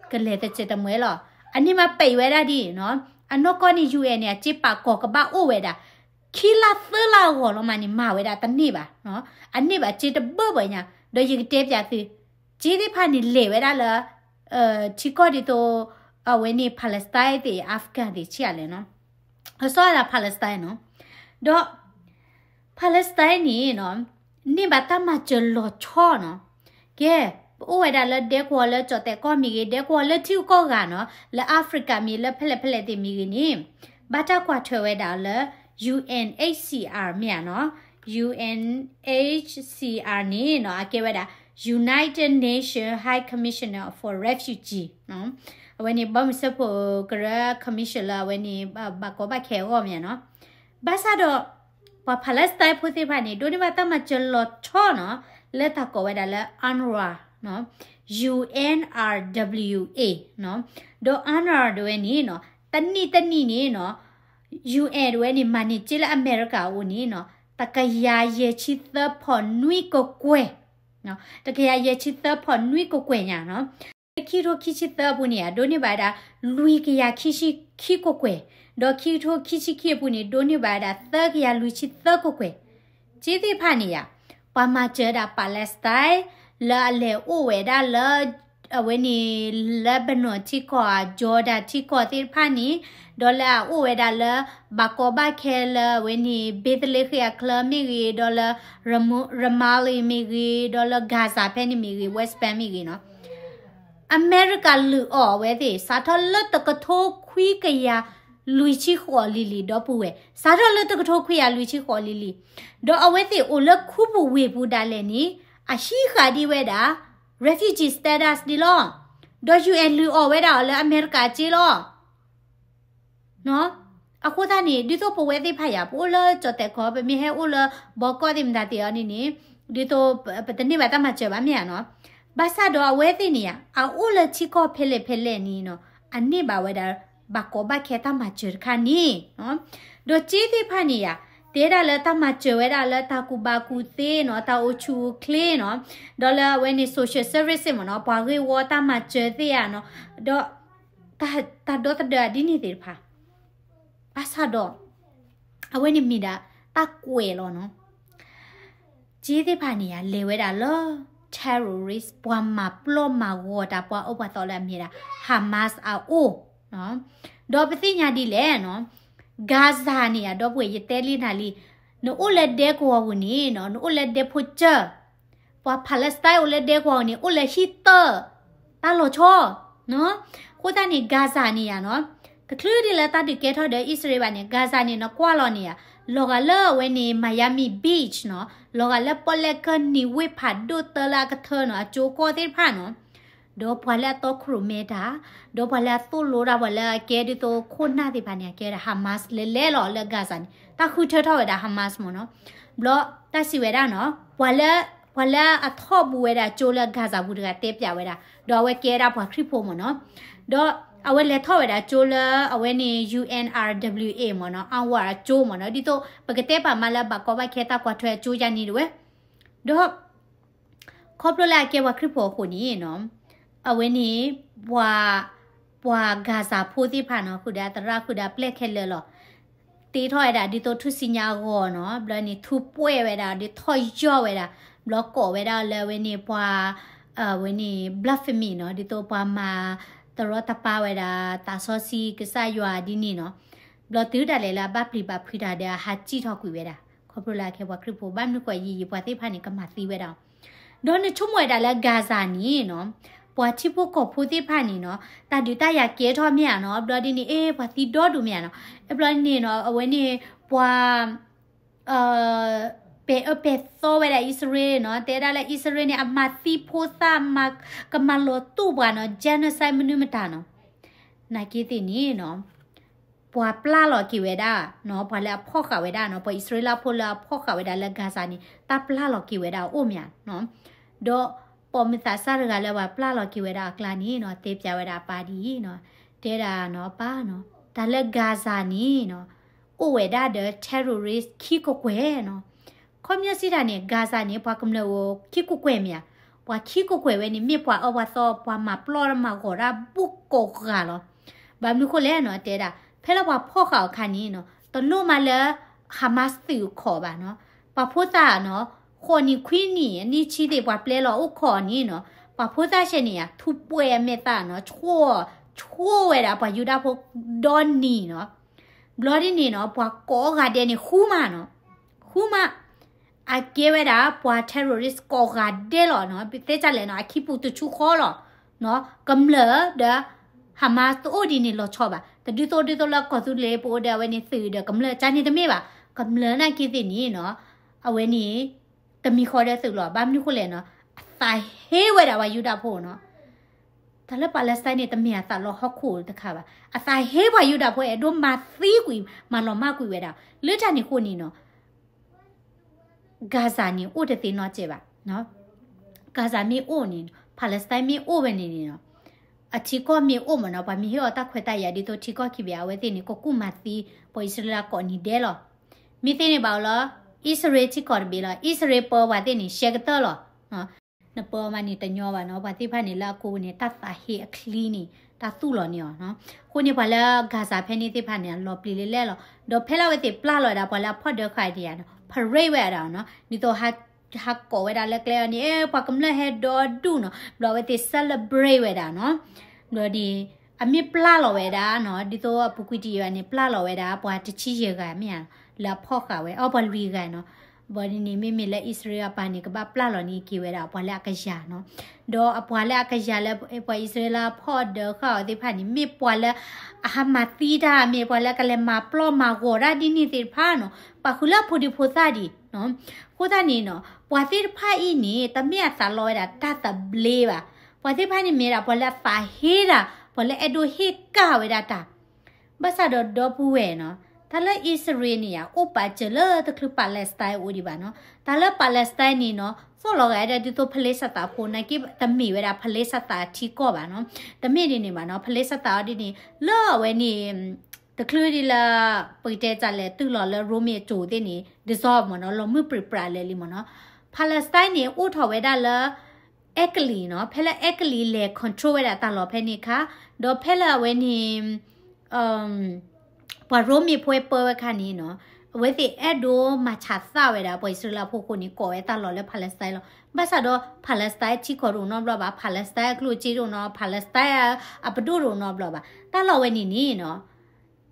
ကလဲၤတစဲးတမှဲလီၤ. အန့ၣ်မးပံးဝဲဒၣ်ဒ်နီၤ, အနီၢ်ကီၢ်န့ၣ် ယူၢ်အဲၣ် န့ၣ် အစ့ပာ်ကီၤကဘၣ်အိၣ်ဝဲဒၣ် ခံလါသၢလါအဂီၢ်လီၤမးန့ၣ် မၤဝဲဒၣ်တန့ၢ်ဘၣ်, အန့ၢ်ဘၣ်စ့တဘၢဘၢညါ, ဒီးယကတဲပျးသု စ့သ့ၣ်တဖၣ်န့ၣ်လဲၤဝဲဒၣ်လၢ ထံကီၢ်ဒ်သိး အဝဲန့ၣ် Palestine သ့ၣ် Afghan သ့ၣ်ဆံးအါလဲၣ်နီၤ, အစီအသး Palestine နီၤ, ဒီး Palestine န့ၣ်နီၤ, န့ၢ်ဘၣ်တၢ်မၤစၢၤလီၤဆီနီၤ, ကဲ, ပအိၣ်ဝဲဒၣ်လၢဒဲကဝီၤလၢကၠီၣ်တဲာ်ကီၢ်မ့ၢ်ဂ့ၤ, ဒဲကဝီၤလၢထံဂုၤကီၢ်ဂၤနီၤ, လၢ Africa မ့ၢ် လၢဖဲလဲၣ်ဖဲလဲၣ်သ့ၣ်မ့ၢ်ဂ့ၤန့ၣ်, ဘၣ်တၢ်ကွၢ်ထွဲဝဲဒၣ်လၢ ယူဢၣ်ဢၢၣ်ၶျ်ၡံဢၣ် မ့ၢ်ဧါနီၤ, ယူၢ်အၣ်ၶျ်ၡံအၣ် န့ၣ်နီၤ အကဲဝဲဒၣ် United Nations High Commissioner for Refugee နီၤ, အဝဲန့ၣ် ဘီမုၢ်စၢဖှိၣ်ကရၢ commission လၢအဝဲန့ၣ် ဘၣ်ကီဘၣ်ခဲအဂီၢ်မ့ၢ်ဧါနီၤ, ဘၣ်ဆၣ်ဒီး ပှၤ Palestine ဖိသ့ၣ်တဖၣ်န့ၣ် ဒိးန့ၢ်ဘၣ်တၢ်မၤစၢၤလီၤဆီနီၤ, လၢတၢ်ကိးဝဲဒၣ်လၢ UNRWA နီၤ, UNRWA နီၤ, ဒီး UNRWA ဒၣ်ဝဲန့ၣ်နီၤ, တနံၣ်တနံၣ်န့ၣ်နီၤ, UN ဒၣ်ဝဲန့ၣ် မၤန့ၢ်စ့လၢအမဲရကၤအအိၣ်န့ၣ်နီၤ, တကယၤယဲၢ်ဆံသၢဖီၣ်နွံကကွဲၢ်, တကယၤယဲၢ်ဆံသၢဖီၣ်နွံကကွဲၢ်ညါနီၤ ခံကထိခံဆံသၢအပူၤန့ၣ်ဧါ ဒိးန့ၢ်ဘၣ်ဝဲဒၣ် လွံၢ်ကယၤခံဆံခံကကွဲၢ်, ဒီးခံကထိခံဆံခံအပူၤန့ၣ် ဒိးန့ၢ်ဘၣ်ဝဲဒၣ် သၢကယၤလွံၢ်ဆံသၢကကွဲၢ်. က့သ့ၣ်တဖၣ်န့ၣ်ဧါ ပှၤမၤစၢၤဒၣ် Palestine လၢအလဲၤအိၣ်ဝဲဒၣ်လၢ အဝဲန့ၣ် Lebanon ထံကီၢ် Jordan ထံကီၢ်သ့ၣ်တဖၣ်န့ၣ်, ဒီးလၢအအိၣ်ဝဲဒၣ်လၢ ဘၣ်ကီဘၣ်ခဲလၢအဝဲန့ၣ် Bethlehem အချၢမ့ၢ်ဂ့ၤ, ဒီးလၢ Ramallah မ့ၢ်ဂ့ၤ, ဒီးလၢ Gaza ဖဲန့ၣ်မ့ၢ်ဂ့ၤ, West Bank မ့ၢ်ဂ့ၤနီၤ အမဲရကၤလုၢ်အီၣ်အဝဲသ့ၣ် စးထီၣ်လၢတကထိခွံကယၤလွံၢ်ဆံဃိးလံၤလံၤ ဒီပုၢ်ဝဲၢ်, စးထီၣ်လၢတကထိခွံကယၤလွံၢ်ဆံဃိးလံၤလံၤ, ဒီးအဝဲသ့ၣ်အိၣ်လၢခူပူၤဝ့ၢ်ပူၤဒၣ်လဲာ်န့ၣ် အဟံးဃာ်ဒံးဝဲဒၣ် refugee status ဒ်လီၤ. ဒီး ယူၣ်အဲၣ် လုၢ်အီၣ်ဝဲဒၣ်အီၤလၢအမဲရကၤအစ့လီၤ. အဃိသတးန့ၣ် ဒ်သိးပဝဲသ့ၣ်တဖၣ်ယၤ ပအိၣ်လၢကၠီၣ်တဲာ်ကီၢ် ပမ့ၢ်ဟဲအိၣ်လၢဘီကီၢ်သ့ၣ်မတၤသ့ၣ်အီၤန့ၣ်န့ၣ် ဒ်သိးပတန့ၢ်ဘၣ်တၢ်မၤစၢၤဘၣ်မ့ၢ်ဧါနီၤ. ဘၣ်ဆၣ်ဒီးအဝဲသ့ၣ်န့ၣ်ဧါ အအိၣ်လၢထံကီၢ်ဖဲလဲၣ်ဖဲလဲၣ်န့ၣ်နီၤ အန့ၢ်ဘၣ်ဝဲဒၣ် ဘၣ်ကီဘၣ်ခဲတၢ်မၤစၢၤတခါန့ၣ် ဒီးက့သ့ၣ်တဖၣ်န့ၣ်ဧါ တဲဒၣ်လၢတၢ်မၤစၢၤဝဲဒၣ်လၢတၢ်ကူၣ်ဘၣ်ကူၣ်သ့နီၤ တၢ်အိၣ်ဆူၣ်အိၣ်ချ့နီၤ ဒီးလၢအဝဲန့ၣ် social service မ့ၢ်နီၤ ပှၤဂ့ၢ်ဝီတၢ်မၤစၢၤသ့ၣ်ဧါနီၤ ဒီး တၢ်ဒီသဒၢအဒ်န့ၣ်သ့ၣ်တဖၣ် ဘၣ်ဆၣ်ဒီး အဝဲန့ၣ်မ့ၢ်ဒၣ်တၢ်ကွဲးလီၤနီၤ. က့သ့ၣ်တဖၣ်န့ၣ်ဧါ လဲၤဝဲဒၣ်လၢ terrorist ပှၤမၤပျီၢ်မၤဂီၤတၢ်ပှၤအၢပှၤသီလၢအမ့ၢ်ဒၣ် Hamas အအိၣ် ဒီးပသ့ၣ်ညါဒ်လဲၣ်နီၤ Gaza န့ၣ်ဧါ ဒီပုၢ်ဝဲၢ် ယတဲလံနၤလံ နအိၣ်လၢဒဲကဝီၤပူၤန့ၣ်နီၤ နအိၣ်လၢဒဲဖိကၢၢ် ပှၤ Palestine အိၣ်လၢဒဲကဝီၤန့ၣ် အိၣ်လၢဟံၣ်တၢၢ် တၢ်လီၤဆီ အဃိသတးန့ၣ် Gaza န့ၣ်ဧါနီၤ တချုးဒ်လၢတၢ်ဒုးကဲထီၣ်ဒီးအံၣ်စရ့လးဘၣ်န့ၣ် Gaza န့ၣ် နကွၢ်လီၤန့ၣ်ဧါ လီၤဂာ်လၢအဝဲန့ၣ် Miami Beach နီၤ လီၤဂာ်လၢပီၣ်လဲၣ်ကၢၢ်နံၤဝ့ၢ်ဖးဒိၣ်တၢလၢအကထၢနီၤ အကၠိကီၢ်သ့ၣ်တဖၣ်နီၤ ဒီးပှၤလၢအတီခိၣ်ရိၣ်မဲတၢ် ဒီးပှၤလၢအသိၣ်လိတၢ် ပှၤလၢအကဲဒ်သိးခိၣ်နၢ်သ့ၣ်တဖၣ်န့ၣ် အကဲဝဲဒၣ် Hamas လဲၤလဲၤလီၤလၢ Gaza န့ၣ် တၢ်ဃုထၢထီၣ်ဝဲဒၣ် Hamas မ့ၢ်နီၤ ဘျီတၢ်စံးဝဲဒၣ်နီၤ ပှၤလၢ ပှၤလၢအထီၣ်ဘူးဝဲဒၣ်ကၠိလၢ Gaza ပူၤတဂၤတဲပၠးဝဲဒၣ် ဒီးအဝဲကဲဝဲဒၣ်ပှၤခရံာ်ဖိမ့ၢ်နီၤ ဒီးအဝဲလဲၤထီၣ်ဝဲဒၣ်ကၠိလၢအဝဲန့ၣ် UNRWA မ့ၢ်နီၤ UNRWA အကၠိမ့ၢ်နီၤ ဒ်သိးပကတဲပာ်မးလၢဘၣ်ကီဘၣ်ခဲတၢ်ကွၢ်ထွဲအကၠိယါန့ၣ်တဝဲ ဒီး ခီဖျိလၢအကဲပှၤခရံာ်ဖိအဃိန့ၣ်နီၤ အဝဲန့ၣ် ပှၤ ပှၤ Gaza ဖိသ့ၣ်တဖၣ်နီၤ ဃုာ်ဒီးသရၣ်ဃုာ်ဒီးပျဲၢ်ခဲလၢာ်လီၤ တ့ထီၣ်ဝဲဒၣ်ဒ်သိးထူၣ်စုညါအဂီၢ်နီၤ ဘျီန့ၣ် ထူးပှဲၢ်ဝဲဒၣ် ဒ်ထီၣ်ယီၢ်ဝဲဒၣ် ဘျီကိးဝဲဒၣ်လၢအဝဲန့ၣ်ပှၤ အဝဲန့ၣ် blasphemy နီၤ ဒ်သိးပှၤမၤတရီတပါဝဲဒၣ် သးစီဆှံကစၢ်ယွၤဒ်န့ၣ်နီၤ ဘျီတုၤဒၣ်လဲာ်လၢအဘၣ်ပျံၤဘၣ်ဖုးတၢ်ဒီးအဟးစံၣ်ထီၣ်ကွံာ်ဝဲဒၣ် ခီဖျိလၢအကဲပှၤခရံာ်ဖိ ဘၣ်မနုၤဃိယံာ်ယံာ်ပှၤသ့ၣ်တဖၣ်န့ၣ် ကမၤသံဝဲဒၣ် ဒီးနဆိကမိၣ်ဝဲဒၣ်လၢ Gaza န့ၣ်နီၤ ပှၤထံဖိကီၢ်ဖိသ့ၣ်တဖၣ်န့ၣ်နီၤ တၢ်ဒုးတၢ်ယၤကဲထီၣ်မ့ၢ်ဧါနီၤ ဘျီဒ်န့ၣ် အ့ ပှၤသံဒီဒူၣ်မ့ၢ်ဧါနီၤ အဘျီန့ၣ်နီၤ အဝဲန့ၣ် ပှၤ ပဲာ်အၢပဲာ်သီဝဲဒၣ်အံၣ်စရ့လးနီၤ တဲဒၣ်လၢအံၣ်စရ့လးန့ၣ် အမၤသံဖိသၣ် ကမၤလီၤတူာ်ပှၤနီၤ genocide မနုၤမတၤနီၤ နာ်က့သ့ၣ်န့ၣ်နီၤ ပှၤပျၢ်လီၤက့ၤဝဲဒၣ်နီၤ ပှၤလၢအဖီၣ်ဃာ်ဝဲဒၣ်နီၤ ပှၤအံၣ်စရ့လးဖိလၢအဖီၣ်ဃာ်ဝဲဒၣ်လၢ Gaza န့ၣ် တၢ်ပျၢ်လီၤက့ၤဝဲဒၣ်အအိၣ်မ့ၢ်ဧါနီၤ ဒီးပိာ်မုၣ်သးစၢ်တဂၤလၢပှၤပျၢ်လီၤက့ၤဝဲဒၣ်အကျါန့ၣ်နီၤ တဲပၠးဝဲဒၣ်အပၢ်ဒ်အံၤနီၤ တဲဒၣ်နီၤ ပၢ်နီၤ တၢ်လၢ Gaza န့ၣ်နီၤ အိၣ်ဝဲဒၣ်ဒီး terrorist ခံကကွဲၢ်နီၤ ခီပညီစံးတၢ်န့ၣ် Gaza န့ၣ် ပှၤကမျၢၢ်အိၣ်ခံကကွဲၢ်မ့ၢ်ဧါ, ပှၤခံကကွဲၢ်ဝဲန့ၣ် မ့ၢ်ပှၤအၢပှၤသီ ပှၤမၤပျီမၤဂီၤတၢ်ဘူးကိးဂၤလီၤ. ဘၣ်မနုၤဃိလဲၣ်နီၤ တဲဒၣ် ဖဲလၢပှၤဖီၣ်ဃာ်အခါန့ၣ်နီၤ တလိၣ်မးလၢ Hamas သုးခီၣ်ဘၣ်နီၤ, ပှၤဖိသၣ်နီၤ ဃိးနံၣ်ခွံနံၣ် အနံၣ်ဆံသ့ၣ် ပှၤပျဲလီၤအိၣ်ခီၣ်န့ၣ်နီၤ ပှၤဖိသၣ်ဆဲန့ၣ်ဧါ ထူးပှဲၤအမဲာ်သၣ်နီၤ ဆှိၣ် ဆှိၣ်ဝဲဒၣ်ပှၤယူဒၤဖိဒီနံၤနီၤ ဘျီဒ်န့ၣ်နီၤ ပှၤကိးဂၤဒဲးန့ၣ် ဃူမးနီၤ, ဃူမး, အကဲဝဲဒၣ် ပှၤ terrorist ကိးဂၤဒဲးလီၤနီၤ, သ့ၣ်တၢ်လဲၣ်နီၤ အခံပူၤတဆူဃီလီၤ, ကမျၢၢ်ဒီး Hamas တအိၣ်ဒ်န့ၣ်လီၤဆီဘၣ်, တဒ်သိးဒ်သိးလၢကီၢ်သူလ့ၤ ပအိၣ်ဒီးအဝဲန့ၣ်သုးဒီးကမျၢၢ် ကန့ၣ်တမ့ၢ်ဘၣ်, ကမျၢၢ်နာ်က့သ့ၣ်န့ၣ်နီၤ, အဝဲန့ၣ် တမံၤဃီဒီးသုးလီၤ, ဘၣ်မနုၤဃိလဲၣ်နီၤ, အသးဟ့ဝဲဒၣ်ပှၤယူဒၤဖိနီၤ တၢ်လၢ Palestine န့ၣ် တမ့ၢ်အသးလီၤဟီၣ်ခိၣ်တခါဘၣ်, အသးဟ့ပှၤယူဒၤဖိ အဲၣ်ဒိးမၤသံကွံာ် မၤလီၤမၢ်ကွံာ်ဝဲဒၣ်, လၢတၢ်န့ၣ်အဃိန့ၣ်နီၤ, Gaza န့ၣ် အိၣ်တသ့နီတစဲးဘၣ်, Gaza မ့ၢ်အိၣ်န့ၣ် Palestine မ့ၢ်အိၣ်ဝဲန့ၣ်န့ၣ်နီၤ, အထံကီၢ်မ့ၢ်အိၣ်မ့ၢ်နီၤ ပှၤမ့ၢ်ဟ့ၣ်အီၤတၢ်ခွဲးတၢ်ယာ်ဒ်သိးထံကီၢ်ခံဘ့ၣ် အဝဲသ့ၣ်န့ၣ် ကကူၣ်မၤသံ ပှၤအံၣ်စရ့လးကိးနံၤဒဲးလီၤ, မ့ၢ်သ့န့ၣ်ဘၣ်လီၤ, အံၣ်စရ့လးထံကီၢ်တဘ့ၣ်လီၤ, အံၣ်စရ့လးပၢပှၤသ့ၣ်န့ၣ် ရှဲကတၢၢ်လီၤ, နပၢအီၤမးန့ၣ်တညီဘၣ်နီၤ, ပှၤသ့ၣ်တဖၣ်န့ၣ်လၢအကိးန့ၣ် တၢ်သးဟ့အချံန့ၣ် တၢ်သူၣ်လီၤန့ၢ်အီၤနီၤ. အဃိန့ၣ်ပှၤလၢ Gaza ဖဲန့ၣ်သ့ၣ်တဖၣ်န့ၣ် အလီၤပျံၤလၢလဲၣ်လီၤ. ဒီးဖဲလၢအဝဲသ့ၣ်ပျၢ်လီၤဝဲဒၣ် ပှၤလၢအဖီၣ်ဒၢဃာ်ဒံးယၤနီၤ parade ဝဲဒၣ်နီၤ, ဒ်သိး ဟးကိးဝဲဒၣ်လၢကျဲအီၤန့ၣ် အဲ ပှၤကမျၢၢ်ဟဲဒီဒူၣ်နီၤ, ဘျီအဝဲသ့ၣ် celebrate ဝဲဒၣ်နီၤ. ဘျီန့ၣ် အမ့ၢ်ပျၢ်လီၤဝဲဒၣ်နီၤ, ဒ်သိးအပူၤကွံာ်တယံာ်ဘၣ်န့ၣ် ပျၢ်လီၤဝဲဒၣ် ပှၤတဆံယဲၢ်ဂၤမ့ၢ်ဧါ, လၢအဖီၣ်ဃာ်ဝဲ အီ ပှၤလွံၢ်ဂၤနီၤ. ဘျီဒ်န့ၣ် မ့မ့ၢ်လၢအံၣ်စရ့လးအပၢ်န့ၣ် ကဘၣ်ပျၢ်လီၤန့ၢ်က့ၤဝဲဒၣ်ပှၤလၢအကယၤနီၤ. ဒီးအပှၤလၢအကယၤလၢပှၤအံၣ်စရ့လးဖီၣ်ဒၢဃာ်အီၤသ့ၣ်တဖၣ်န့ၣ် မ့ၢ်ပှၤလၢအဟးမၤသံတၢ် မ့ၢ်ပှၤလၢကလဲၤမၤပျီၢ်မၤဂီၤတၢ်ဒ်န့ၣ်သ့ၣ်တဖၣ်နီၤ, ပာ်ဃုာ်လၢအဖိဒံဖိသၣ်ဒံးနီၤ. အဃိသတးန့ၣ်နီၤ ပှၤသ့ၣ်တဖၣ်အံၤန့ၣ် တမ့ၢ်အသးလီဝဲဒၣ်တၢ်သဘျ့ဘၣ်. ပှၤသ့ၣ်တဖၣ်န့ၣ်မ့ၢ်ဒၣ်ပှၤလၢအသးဟ့တၢ်, ပှၤလၢအဲၣ်ဒိးဟ့ၣ်ကၣ်ဝဲဒၣ်တၢ် ဘၣ်ဆၣ်ဒီးဒီပုၢ်ဝဲၢ်နီၤ, တၢ်လၢအံၣ်စရ့လးန့ၣ်ယါ အိၣ်ပာ်စၢၤလၢတချုး Palestine အိၣ်ဒံးဘၣ်နီၤ. တၢ်လၢ Palestine န့ၣ်နီၤ သီၣ်လီၤဂာ်ဒၣ်ဒ်သိး Palestine ဖိ နာ်က့တမ့ၢ်ဝဲဒၣ် Palestine ထံကီၢ်ဘၣ်နီၤ. တမ့ၢ်ဒ်န့ၣ်ဘၣ်နီၤ Palestine အီၤဒ်န့ၣ် လၢအဝဲန့ၣ် တချုးဒ်လၢ ပကတဲတၢ်လဲၣ် တုၤလီၤလၢရိမ့ၤအစိၤသ့ၣ်န့ၣ် dissolve မ့ၢ်နီၤ, လီၤမုၢ်ပြံပြါလၢာ်လံမ့ၢ်နီၤ. Palestine န့ၣ် အိၣ်ထီၣ်ဝဲဒၣ်လၢ အဲကလံးနီၤ, ဖဲလၢအဲကလံးလဲၤ control ဝဲဒၣ်တၢ်လီၢ်ဖဲန့ၣ်အခါ, ဒီးဖဲလၢအဝဲန့ၣ် ပှၤရိမ့ၤဖိဝဲပၢဝဲအခါန့ၣ်နီၤ, အဝဲသ့ၣ်အဲၣ်ဒိးမၤဆးသၣ်ဝဲဒၣ် ပှၤအံၣ်စရ့လးဖိအဃိန့ၣ် ကိးဝဲတၢ်လီၢ်လၢ Palestine လီၤ. ဘၣ်ဆၣ်ဒီး Palestine ထံကီၢ်တအိၣ်နီတဘျီဘၣ်, Palestine အကျိၣ်အစ့တအိၣ်နီၤ, Palestine အပဒိၣ်တအိၣ်နီတဘျီဘၣ်. တၢ်လီၢ်ဝဲန့ၣ်န့ၣ်နီၤ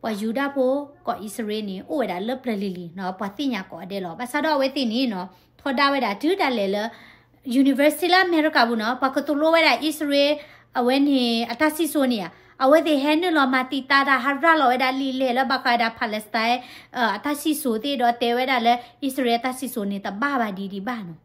ပှၤယူဒၤဖိ ကိးအံၣ်စရ့လးန့ၣ် အိၣ်ဝဲဒၣ်လၢပျၢၤလံၤလံၤနီၤ, ပှၤသ့ၣ်ညါကိးဂၤဒဲးလီၤ. ဘၣ်ဆၣ်ဒီးအဝဲသ့ၣ်န့ၣ်နီၤ ထီဒါဝဲဒၣ်တုၤဒၣ်လဲာ်လၢ university လၢအမဲရကၤပူၤနီၤ, ပှၤကသိၣ်လိဝဲဒၣ်အံၣ်စရ့လး အဝဲန့ၣ် အတၢ်စံၣ်စိၤန့ၣ်ဧါ, အဝဲသ့ၣ်ဟဲနုာ်လီၤမၤသံတၢ်တၢ် ဟးရၤလီၤဝဲဒၣ်လံာ်လဲၢ်လၢဘၣ်ဃးဝဲဒၣ် Palestine အတၢ်စံၣ်စိၤသ့ၣ်ဒီးတဲဝဲဒၣ်လၢ အံၣ်စရ့လးအတၢ်စံၣ်စိၤန့ၣ် တဘၣ်ဘၣ်ဒံးဒံးဘၣ်နီၤ.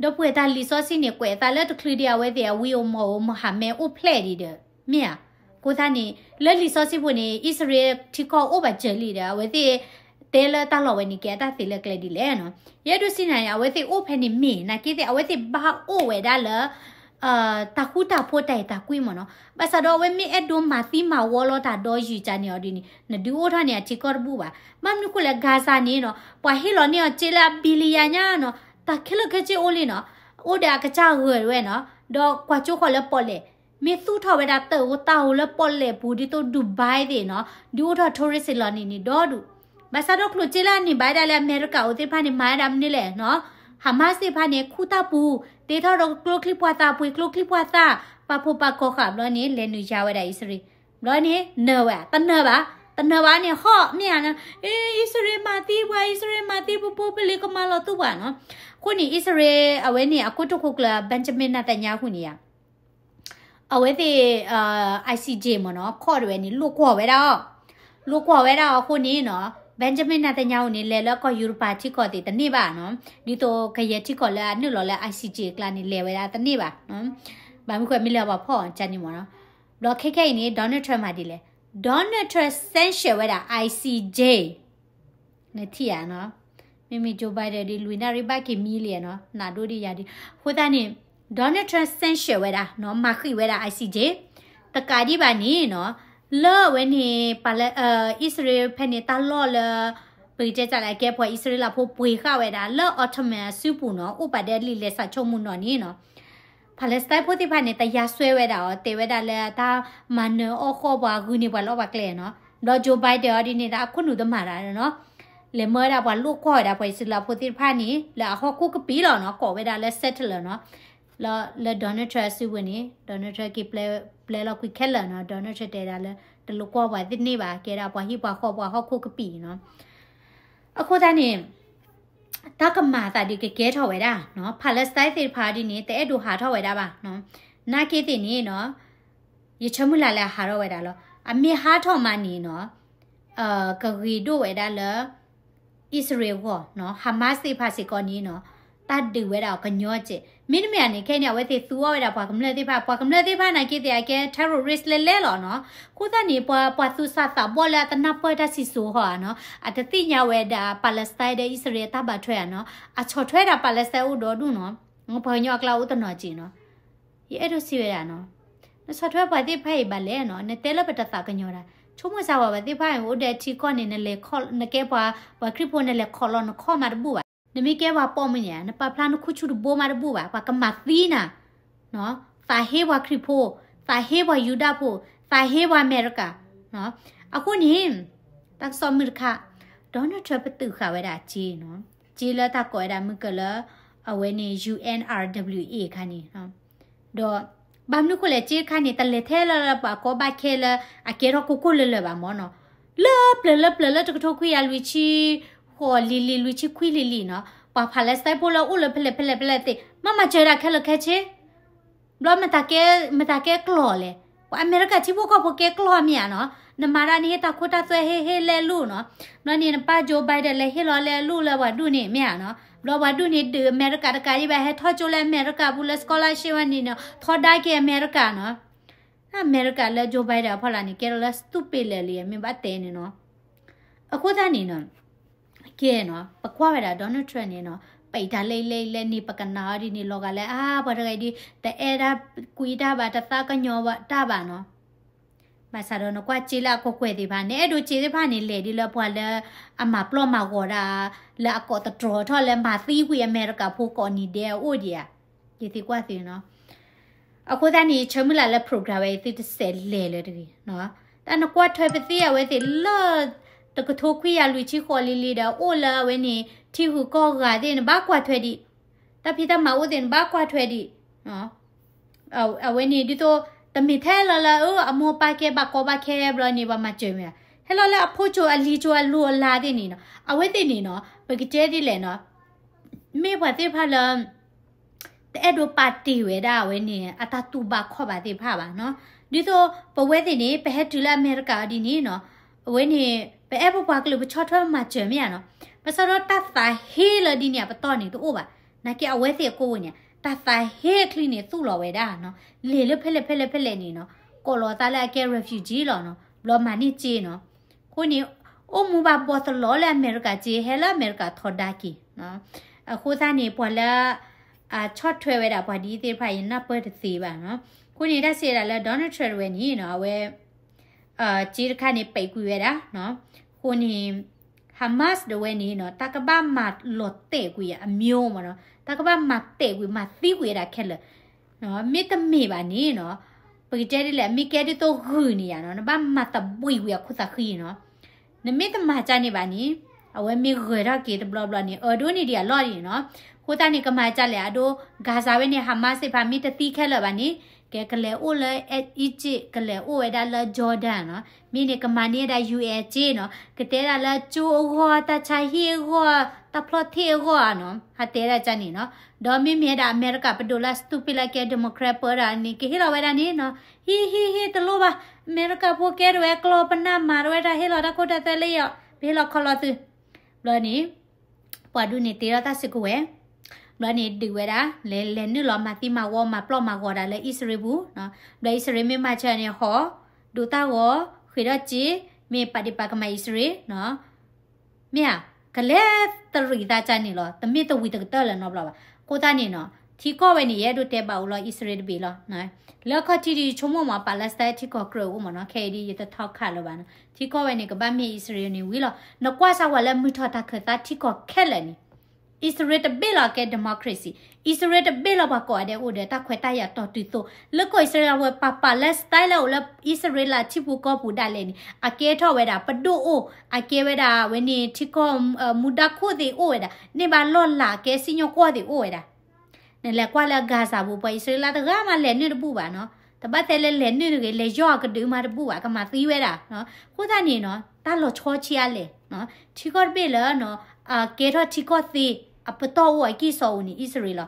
ဒီပုၢ်ဝဲၢ်တၢ်လံာ်စီဆှံန့ၣ် ကွဲးအသးလၢတချုးဒံး အဝဲသ့ၣ်အဝံအမိၢ်အိၣ် Mohammed အိၣ်ဖျဲၣ်ဒံးဒီး မ့ၢ်ဧါ. အဃိသတးန့ၣ် လၢလံာ်စီဆှံပူၤန့ၣ် အံၣ်စရ့လးထံကီၢ်အိၣ်ဘၣ်စၢၤလံဒီး အဝဲသ့ၣ်တဲလၢတၢ်လီၢ်ဝဲန့ၣ် ကဲအတၢ်သ့လၢကျဲဒ်လဲၣ်နီၤ. ယအဲၣ်ဒိးစံးနၤန့ၣ် အဝဲသ့ၣ်အိၣ်ဖဲန့ၣ်မ့ၢ် နာ်က့သ့ၣ် အဝဲသ့ၣ်ဘၣ်အိၣ်ဝဲဒၣ်လၢ တၢ်ဃူတၢ်ဖိးတၢ်အဲၣ်တၢ်ကွံမ့ၢ်နီၤ. ဘၣ်ဆၣ်ဒီးအဝဲမ့ၢ်အဲၣ်ဒိးမၤသံမၤဝီလီၤတၢ်ဒီးယုၢ်ကၢန့ၣ်အီၤဒ်န့ၣ် နဒုးအိၣ်ထီၣ်န့ၣ်အထံကီၢ်တဘူၣ်ဘၣ်. ဘၣ်မနုၤဃိလဲၣ် Gaza န့ၣ်နီၤ ပှၤဟ့ၣ်လီၤန့ၢ်အီၤစ့လၢအ billion ညါနီၤ, တၢ်ခဲလၢာ်ခဲဆ့အိၣ်လံနီၤ, အိၣ်ဒီးအကစၢ်ဂၢၢ်ဝဲနီၤ, ဒီးကွၢ်ကၠိဃီၤလၢပီၣ်လဲၣ်, မ့ၢ်သူၣ်ထီၣ်ဝဲဒၣ်တၢ်ဧိၤတၢ်ဧိၤလၢပီၣ်လဲၣ်ပူၤ ဒ်သိး Dubai သ့ၣ်နီၤ, ဒုးအိၣ်ထီၣ် tourist လီၤန့ၣ်န့ၣ်ဒီဒူၣ်. ဘၣ်ဆၣ်ဒီးကျိၣ်စ့လၢအန့ၢ်ဘၣ်ဝဲဒၣ်လၢအမဲရကၤအိၣ်သ့ၣ်တဖၣ်န့ၣ် မၤဝဲဒၣ်မနုၤလဲၣ်နီၤ, Hamas သ့ၣ်တဖၣ်န့ၣ် ခူၣ်တၢ်ပူၤ, တ့ထီၣ်ဒီးကျိချံမျိာ်သၣ် ပှ့ၤကျိချံမျိာ်သၣ်, ပာ်ဖှိၣ်ပာ်ကီၢ်ဃာ်ဘျီန့ၣ် လဲၤနုာ်ယါဝဲဒၣ်အံၣ်စရ့လး. ဘျီန့ၣ် နၢၤဝဲ, တနၢၤဘၣ်, တနၢၤဘၣ်န့ၣ် ဟီၣ်မ့ၢ်ဧါ, အ့ အံၣ်စရ့လးမၤသံပှၤ, အံၣ်စရ့လးမၤသံပဖိပလံၤ ကမၤလီၤသူၣ်ပှၤနီၤ. အဃိန့ၣ် အံၣ်စရ့လး အဝဲန့ၣ် အကိတိာ်ခိၣ်ကျၢၢ် Benjamin Netanyahu န့ၣ်ဧါ အဝဲသ့ၣ် ICJ မ့ၢ်နီၤ court ဝဲန့ၣ် လိာ်ကွီၢ်ဝဲဒၣ်အီၤ, လိာ်ကွီၢ်ဝဲဒၣ်အီၤအဃိန့ၣ်နီၤ Benjamin Netanyahu န့ၣ် လဲၤလၢကီၢ်ယူရပၤထံကီၢ်သ့ၣ်တန့ၢ်ဘၣ်နီၤ, ဒ်သိးကယဲၢ်ထံကီၢ်လၢအနုာ်လီၤလၢ ICJ အကျါန့ၣ် လဲၤဝဲဒၣ်တန့ၢ်ဘၣ်. ဘၣ်မနုၤဃိမ့ၢ်လၢပှၤဖီၣ်အီၤန့ၣ်မ့ၢ်နီၤ. ဘျီခဲခဲအံၤန့ၣ် Donald Trump မၤဒ်လဲၣ်, Donald Trump sanction ဝဲဒၣ် ICJ နထံၣ်ဧါနီၤ, မ့မ့ၢ် Joe Biden ဒီး လွံၢ်နၣ်ရံၣ်ဘၣ်က့ၤမံလံနီၤ, နးဒိၣ်ဒံးယၤဒံး. အဃိသတးန့ၣ် Donald Trump sanction ဝဲဒၣ်နီၤ, မၤဃံးဝဲဒၣ် ICJ, တကးဒံးဘၣ်န့ၣ်နီၤ, လၢအဝဲန့ၣ် ပှၤလၢ အံၣ်စရ့လးဖဲန့ၣ်တၢ်လီၢ်လၢ ပကတဲတၢ်လၢအကဲပှၤအံၣ်စရ့လးဖိပှ့ၤဃာ်ဝဲဒၣ် လၢ Ottoman အစုပူၤနီၤ, အိၣ်ပာ်ဒီးလံာ်လဲၢ်စးဆိကမိၣ်နီၢ်န့ၣ်နီၤ Palestine ဖိသ့ၣ်တဖၣ်န့ၣ် တယါစွဲဝဲဒၣ်အီၤ, တဲဝဲဒၣ်လၢတၢ်မၤနၢၤအီၣ်ဃီပှၤ, ဂုာ်န့ၢ်ပှၤလၢအီၣ်ပှၤကျဲနီၤ. ဘျီ Joe Biden အီၤဒ်န့ၣ်ဒီး အခိၣ်နူာ်တမၤတၢ်နီၤ, လဲၤမၢဝဲဒၣ်ပှၤလိာ်ကွီၢ်ဝဲဒၣ် ပှၤအံၣ်စရ့လးဖိသ့ၣ်တဖၣ်န့ၣ် လၢအဟီၣ်ခိၣ်ကပံာ်လီၤနီၤ, ကိးဝဲဒၣ်လၢ settler နီၤ. လၢ Donald Trump အစုပူၤန့ၣ် Donald Trump က့ၤပျဲလီၤကွံာ်ခဲလၢာ်နီၤ, Donald Trump တဲဒၣ်လၢ တလိာ်ကွီၢ်ပှၤသ့ၣ်န့ၣ်ဘၣ်, ကဲဒၣ်ပှၤဟံၣ်ပှၤဃီပှၤဟီၣ်ခိၣ်ကပံာ်နီၤ. အဃိသတးန့ၣ် တၢ်ကမၤအသးဒ်ကကဲထီၣ်ဝဲဒၣ်နီၤ, Palestine သ့ၣ်တဖၣ်ဒ်န့ၣ် တအဲၣ်ဒိးဟးထီၣ်ဝဲဒၣ်ဘၣ်နီၤ. နာ်က့သ့ၣ်န့ၣ်နီၤ, ယဆၢမုၢ်လၢ်လၢအဟးထီၣ်ဝဲဒၣ်လီၤ. အမ့ၢ်ဟးထီၣ်မးန့ၣ်နီၤ, ကဂ့ၤဒိၣ်ဝဲဒၣ်လၢ အံၣ်စရ့လးအဂီၢ်နီၤ, Hamas သ့ၣ်တဖၣ်စ့ၢ်ကီးန့ၣ်နီၤ, တၢ်ဒုးဝဲဒၣ်အီၤကညီကဲး. မ့တမ့ၢ်န့ၣ် ခဲအံၤန့ၣ် အဝဲသ့ၣ်သူအီၣ်ဝဲဒၣ်ပှၤကမျၢၢ်သ့ၣ်တဖၣ်, ပှၤကမျၢၢ်သ့ၣ်တဖၣ်နာ်က့သ့ၣ် အကဲ terrorist လဲၣ်လဲၣ်လီၤနီၤ. အဃိသတးန့ၣ် ပှၤ ပှၤသူၣ်စၢ်သးဘီၣ်လၢအတနၢ်ပၢၢ်တၢ်စံၣ်စိၤဃီဧါနီၤ, အတသ့ၣ်ညါဝဲဒၣ် Palestine ဒီးအံၣ်စရ့လးအတၢ်ဘၣ်ထွဲဧါနီၤ, အဆီၣ်ထွဲဒၣ် Palestine အိၣ်ဒီဒူၣ်နီၤ, ပှၤကညီအကျါအိၣ်တနီၤက့းနီၤ. ယအဲၣ်ဒိးစံးဝဲဒၣ်နီၤ, နဆီၣ်ထွဲပှၤသ့ၣ်တဖၣ်အံၤဘၣ်လဲၣ်နီၤ, နတဲလၢပတသးကညီၤဒၣ်, ဆိကမိၣ်စၢ်ဝဲ ပှၤသ့ၣ်တဖၣ်အံၤအိၣ်ဒီးထံကီၢ်န့ၣ် နလဲၤခီ, နကဲပှၤ, ပှၤခရံာ်ဖိ နလဲၤခီလီၤနခီၣ်မးတဘူၣ်ဘၣ်. နမ့ၢ်ကဲပှၤပိာ်မုၣ်န့ၣ် နပာ်ဖျါနခူၣ်ဆူၣ်တဘိမးတဘူၣ်ဘၣ်, ပှၤကမၤသံနၤ, သးဟ့ပှၤခရံာ်ဖိ, သးဟ့ပှၤယူဒၤဖိ, သးဟ့ပှၤအမဲရကၤ. အဃိန့ၣ် တၢ်ကစီၣ်မုၢ်တခါ Donald Trump ပတုာ်ဃာ်ဝဲဒၣ်အစ့နီၤ, စ့လၢတၢ်ကိးဝဲဒၣ်မုၢ်ကလၢ အဝဲန့ၣ် U N R W A အခါန့ၣ် ဒီး ဘၣ်မနုၤဃိလဲၣ် စ့တခါန့ၣ် တလဲၤထဲလၢပှၤကီဘၣ်ခဲလၢ အကဲထီၣ်ကိၢ်ကိၢ်လၢၤလၢၤဘၣ်မၢ်နီၤ, လၢပျၢၤလၢပျၢၤလၢတကထိခွံကယၤလွံၢ်ဆံဃိးလံၤလံၤ လွံၢ်ဆံခွံလံၤလံၤနီၤ, ပှၤ Palestine ဖိလၢအိၣ်လၢဖဲလဲၣ်ဖဲလဲၣ်ဖဲလဲၣ်သ့ၣ် မ့ၢ်မၤစၢၤဒၣ်ခဲလၢာ်ခဲဆ့ ဘျီမတၤကဲကျီၢ်လဲၣ်, ပှၤအမဲရကၤထံဖိကီၢ်ဖိကဲကျီၢ်မ့ၢ်ဧါနီၤ, နမၤတၢ်န့ၣ်ဟ့ၣ်တၢ်ခိတၢ်သွဲ ဟ့ၣ်ဟ့ၣ်လဲၤလူၤနီၤ, ဘျီန့ၣ်နပၢ် Joe Biden လဲၤဟ့ၣ်လီၤလဲၤလူၤလၢပှၤဒူၣ်န့ၣ်မ့ၢ်ဧါနီၤ, ဘျီပှၤဒူၣ်န့ၣ်ဒုးအမဲရကၤတကးဒံးဘၣ် ဟဲထီၣ်ကၠိလၢအမဲရကၤပူၤလၢ scholarship ဝဲန့ၣ်နီၤ ထီဒါက့ၤအမဲရကၤနီၤ, အမဲရကၤလၢ Joe Biden အဖီလာ်န့ၣ် ကဲထီၣ်လၢ stupid လဲၣ်လံ မ့ၢ်ဘၣ်တဲန့ၣ်နီၤ, အဃိသတးန့ၣ်နီၤ ကဲနီၤ ပကွၢ်ဝဲဒၣ် Donald Trump န့ၣ်နီၤ ပအံးတၢ်လဲၣ်လဲၣ်လဲၣ်န့ၣ် ပကနၣ်အီၤဒ်န့ၣ် လီၤဂာ်လၢ အါ ပှၤတဂၤအံၤဒ် တအဲၣ်ဒၣ်ကွံတၢ်ဘၣ် တသးကညီၤတၢ်ဘၣ်နီၤ, ဘၣ်ဆၣ်ဒီးနကွၢ်စ့လၢအကကွဲၢ်သ့ၣ်တဖၣ်န့ၣ် အဲၣ်ဒိးစ့သ့ၣ်တဖၣ်န့ၣ် လဲၤဒ်လၢပှၤလၢအမၤပျီၢ်မၤဂီၤဒၣ် လၢအကိးသတြီၤထီၣ်လၢမၤသံကွံာ်အမဲရကၤဖိကိးနံၤဒဲးအအိၣ်ဒံးဧါ, ယသံကွၢ်သုနီၤ အဃိသတးန့ၣ် ယဆၢမုၢ်လၢ်လၢ program ဝဲ ယသုတစဲးလဲၤလၢတဂ့ၤ, တၢ်နကွၢ်ထွဲပသ့ၣ်အဝဲသ့ၣ်လၢ တကထိခွံကယၤလွံၢ်ဆံဃိးလံၤလံၤဒီး အိၣ်လၢအဝဲန့ၣ် ထံဂုၤကီၢ်ဂၤသ့ၣ် နဘၣ်ကွၢ်ထွဲဒံး, တၢ်ဖံးတၢ်မၤအိၣ်သ့ၣ် နဘၣ်ကွၢ်ထွဲဒံး အဝဲန့ၣ်ဒ်သိး တမ့ၢ်ထဲလၢလၢ အမိၢ်ပၢ်ကဲဘၣ်ကီဘၣ်ခဲဘျီန့ၣ် ပှၤမၤစၢၤမ့ၢ်ဧါ, ဟဲလီၤလၢအဖိကၠိအလံၤကၠိအလိၤအလၤသ့ၣ်န့ၣ်နီၤ, အဝဲသ့ၣ်န့ၣ်နီၤ ပကတဲဒ်လဲၣ်နီၤ, မ့ၢ်ပှၤသ့ၣ်တဖၣ်လၢ တအဲၣ်ဒိးပာ်တ့ၢ်ဝဲဒၣ်အဝဲန့ၣ် အတၢ်တူၢ်ဘၣ်ခီၣ်ဘၣ်သ့ၣ်တဖၣ်ဘၣ်နီၤ, ဒ်သိးပဝဲသ့ၣ်န့ၣ် ပဟဲတုၤလၢအမဲရကၤအီၤဒ်န့ၣ်နီၤ, အဝဲန့ၣ် ပအဲၣ်ပပှၤကလုာ်ပဆီၣ်ထွဲမၤစၢၤမ့ၢ်ဧါနီၤ, ဘၣ်ဆၣ်ဒီးတၢ်သးဟ့လၢဒ်န့ၣ်အပတီၢ်န့ၣ်တအိၣ်ဘၣ်, နာ်က့အဝဲသ့ၣ်အကိးဝဲန့ၣ် တၢ်သးဟ့အချံန့ၣ် သူၣ်လီၤဝဲဒၣ်နီၤ, လဲၤလၢဖဲလဲၣ်ဖဲလဲၣ်ဖဲလဲၣ်န့ၣ်နီၤ, ကိးလီၤသးလၢအကဲ refugee လီၤနီၤ, ဘျီမၤန့ၢ်စ့နီၤ, အဃိန့ၣ် အိၣ်မူဘၣ်ဘီသလီၤလၢအမဲရကၤစ့ ဟဲလၢအမဲရကၤထီဒါက့ၤ, အဃိသတးန့ၣ် ပှၤလၢ အဆီၣ်ထွဲဝဲဒၣ်ပှၤဒ်အံၤသ့ၣ်တဖၣ် ယနၢ်ပၢၢ်တသ့ဘၣ်နီၤ, အဃိန့ၣ် တၢ်စံးဒၣ်လၢ Donald Trump တဝဲန့ၣ်နီၤ အဝဲ စ့တခါန့ၣ် ပိတ်ကွံာ်ဝဲဒၣ်နီၤ, အဃိန့ၣ် Hamas တဝဲန့ၣ်နီၤ တၢ်ကဘၣ်မၤလီၤတဲာ်ကွံာ်အမျိုးမ့ၢ်နီၤ, တၢ်ကဘၣ်မၤတဲာ်ကွံာ် မၤသံကွံာ်ဝဲဒၣ်ခဲလၢာ်, မ့တမ့ၢ်ဘၣ်န့ၣ်နီၤ, ပကတဲဒ်လဲၣ် မ့ၢ်ကဲဒ်သိးဂုာ်န့ၣ်ယါနီၤ နဘၣ်မၤသဘှံးကွံာ်အခိၣ်သးဃံနီၤ, နမ့ၢ်တမၤကၢ်န့ၣ်ဘၣ်န့ၣ် အဝဲမ့ၢ်ဂဲၤထီၣ်က့ၤတဘျီဘျီန့ၣ် အၢဒိၣ်န့ၢ်ဒံးအလီၢ်ဒ်န့ၣ်နီၤ, အဃိသတးန့ၣ် ကမၤကၢ်လဲၣ် အဒိ Gaza ဝဲန့ၣ် Hamas သ့ၣ်တဖၣ်မ့ၢ်တသံခဲလၢာ်ဘၣ်န့ၣ် ကဲကလဲၤအိၣ်လၢ Egypt ကလဲၤအိၣ်ဝဲဒၣ်လၢ Jordan နီၤ, မ့ၢ်န့ၣ် ကမၤန့ၢ်ဝဲဒၣ် ယူ�အဲ စ့နီၤ, ကတဲဒၣ်လၢကၠိအဂီၢ် တၢ်ဆါဟံၣ်အဂီၢ် တၢ်ဖျီၣ်ထ့ၣ်အဂီၢ်ဧါနီၤ, ဟးတဲဒၣ်ကၢ်န့ၣ်နီၤ, ဒီးမ့မ့ၢ်ဝဲဒၣ်အမဲရကၤပဒိၣ်လၢ stupid လၢကဲ Democrat ပၢတၢ်န့ၣ် ကဟ့ၣ်လီၤဝဲဒၣ်န့ၣ်နီၤ, ဟံၣ်ဟံၣ်ဟံၣ်တလိၣ်ဘၣ်, အမဲရကၤဖိကဲတဝဲကျီၢ် ပနၢ်မၤတဝဲတၢ်ဟ့ၣ်လီၤတၢ်ခိၣ်တၢ်သွဲလၢယီၤ ပဟ့ၣ်လီၤခီလီၤသု, ဘျီန့ၣ် ပှၤဒူၣ်န့ၣ်တ့ထီၣ်တၢ်စုကဝဲၤ, ဘျီန့ၣ်ဒုးဝဲဒၣ် လဲၤလဲၤနုာ်လီၤမၤသံမၤဝီ မၤပျီၢ်မၤဂီၤတၢ်လၢအံၣ်စရ့လးပူၤ, ဘျီအံၣ်စရ့လးမ့ၢ်မၤစၢၤန့ၣ် ဟီၣ် ဒိးတၢ်ဂီၤ ဃ့ထီၣ်စ့, မ့ၢ်ပာ်ဒံးပာ်ကမၤအံၣ်စရ့လးနီၤ, မ့ၢ်ဧါ, ကလဲၤတရံးသးကၢ်န့ၣ်လီၤ, တမ့ၢ်တဝံၤတကတၢၢ်လၢၤနီတဘျီဘၣ်, အဃိသတးန့ၣ်နီၤ, ထံကီၢ်ဝဲန့ၣ် ယအဲၣ်ဒိးတဲဘၣ်အိၣ်လီၤအံၣ်စရ့လးတဘ့ၣ်လီၤ, လၢခီၣ်ထံးဒ်ယဆိကမိၣ်မး Palestine ထံကီၢ်ကြၢးအိၣ်မးနီၤ, ခဲအံၤဒ်ယတထီခးလၢၤဘၣ်နီၤ, ထံကီၢ်ဝဲန့ၣ် ကဘၣ်မ့ၢ်အံၣ်စရ့လးန့ၣ်ဝံၤလီၤ, နကွၢ်စၢ်ဝဲလၢမုၢ်ထီၣ်တၢ်ခၢၣ်သးထံကီၢ်ခဲလၢာ်န့ၣ် အံၣ်စရ့လးတဘ့ၣ်လီၤကဲ democracy, အံၣ်စရ့လးတဘ့ၣ်လီၤပှၤကိးဂၤဒဲးအိၣ်ဒီး တၢ်ခွဲးတၢ်ယာ်တီၢ်တုၤသိး, လၢကီၢ်အံၣ်စရ့လးဝဲ ပှၤ Palestine လၢအိၣ်လၢအံၣ်စရ့လးထံပူၤကီၢ်ပူၤဒၣ်လဲာ်န့ၣ် အကဲထီၣ်ဝဲဒၣ် ပဒိၣ်အိၣ်, အကဲဝဲဒၣ်ဝဲန့ၣ် ထံကီၢ်မူဒါခိၣ်သ့ၣ်အိၣ်ဝဲဒၣ်, န့ၢ်ဘၣ်လီၢ်လၤကဲစံၣ်ညီၣ်ကွီၢ်သ့ၣ်အိၣ်ဝဲဒၣ် နလဲၤကွၢ်လၢ Gaza ပူၤ ပှၤအံၣ်စရ့လးတဂၤမးလဲၤနုာ်တဘူၣ်ဘၣ်နီၤ, တဘၣ်တဲလၢလဲၤနုာ်တဂ့ၤ လဲၤယီၢ်အကဒုးမးတဘူၣ်ဘၣ် ကမၤသံဝဲဒၣ်, အဃိသတးန့ၣ်နီၤ တၢ်လီၤဆီဆံးအါလဲၣ်, ထံကီၢ်တဘ့ၣ်လၢ ကဲထီၣ်ထံကီၢ်သ့ အပတီၢ်အိၣ်အကံၢ်စီအိၣ်န့ၣ် အံၣ်စရ့လးလီၤ,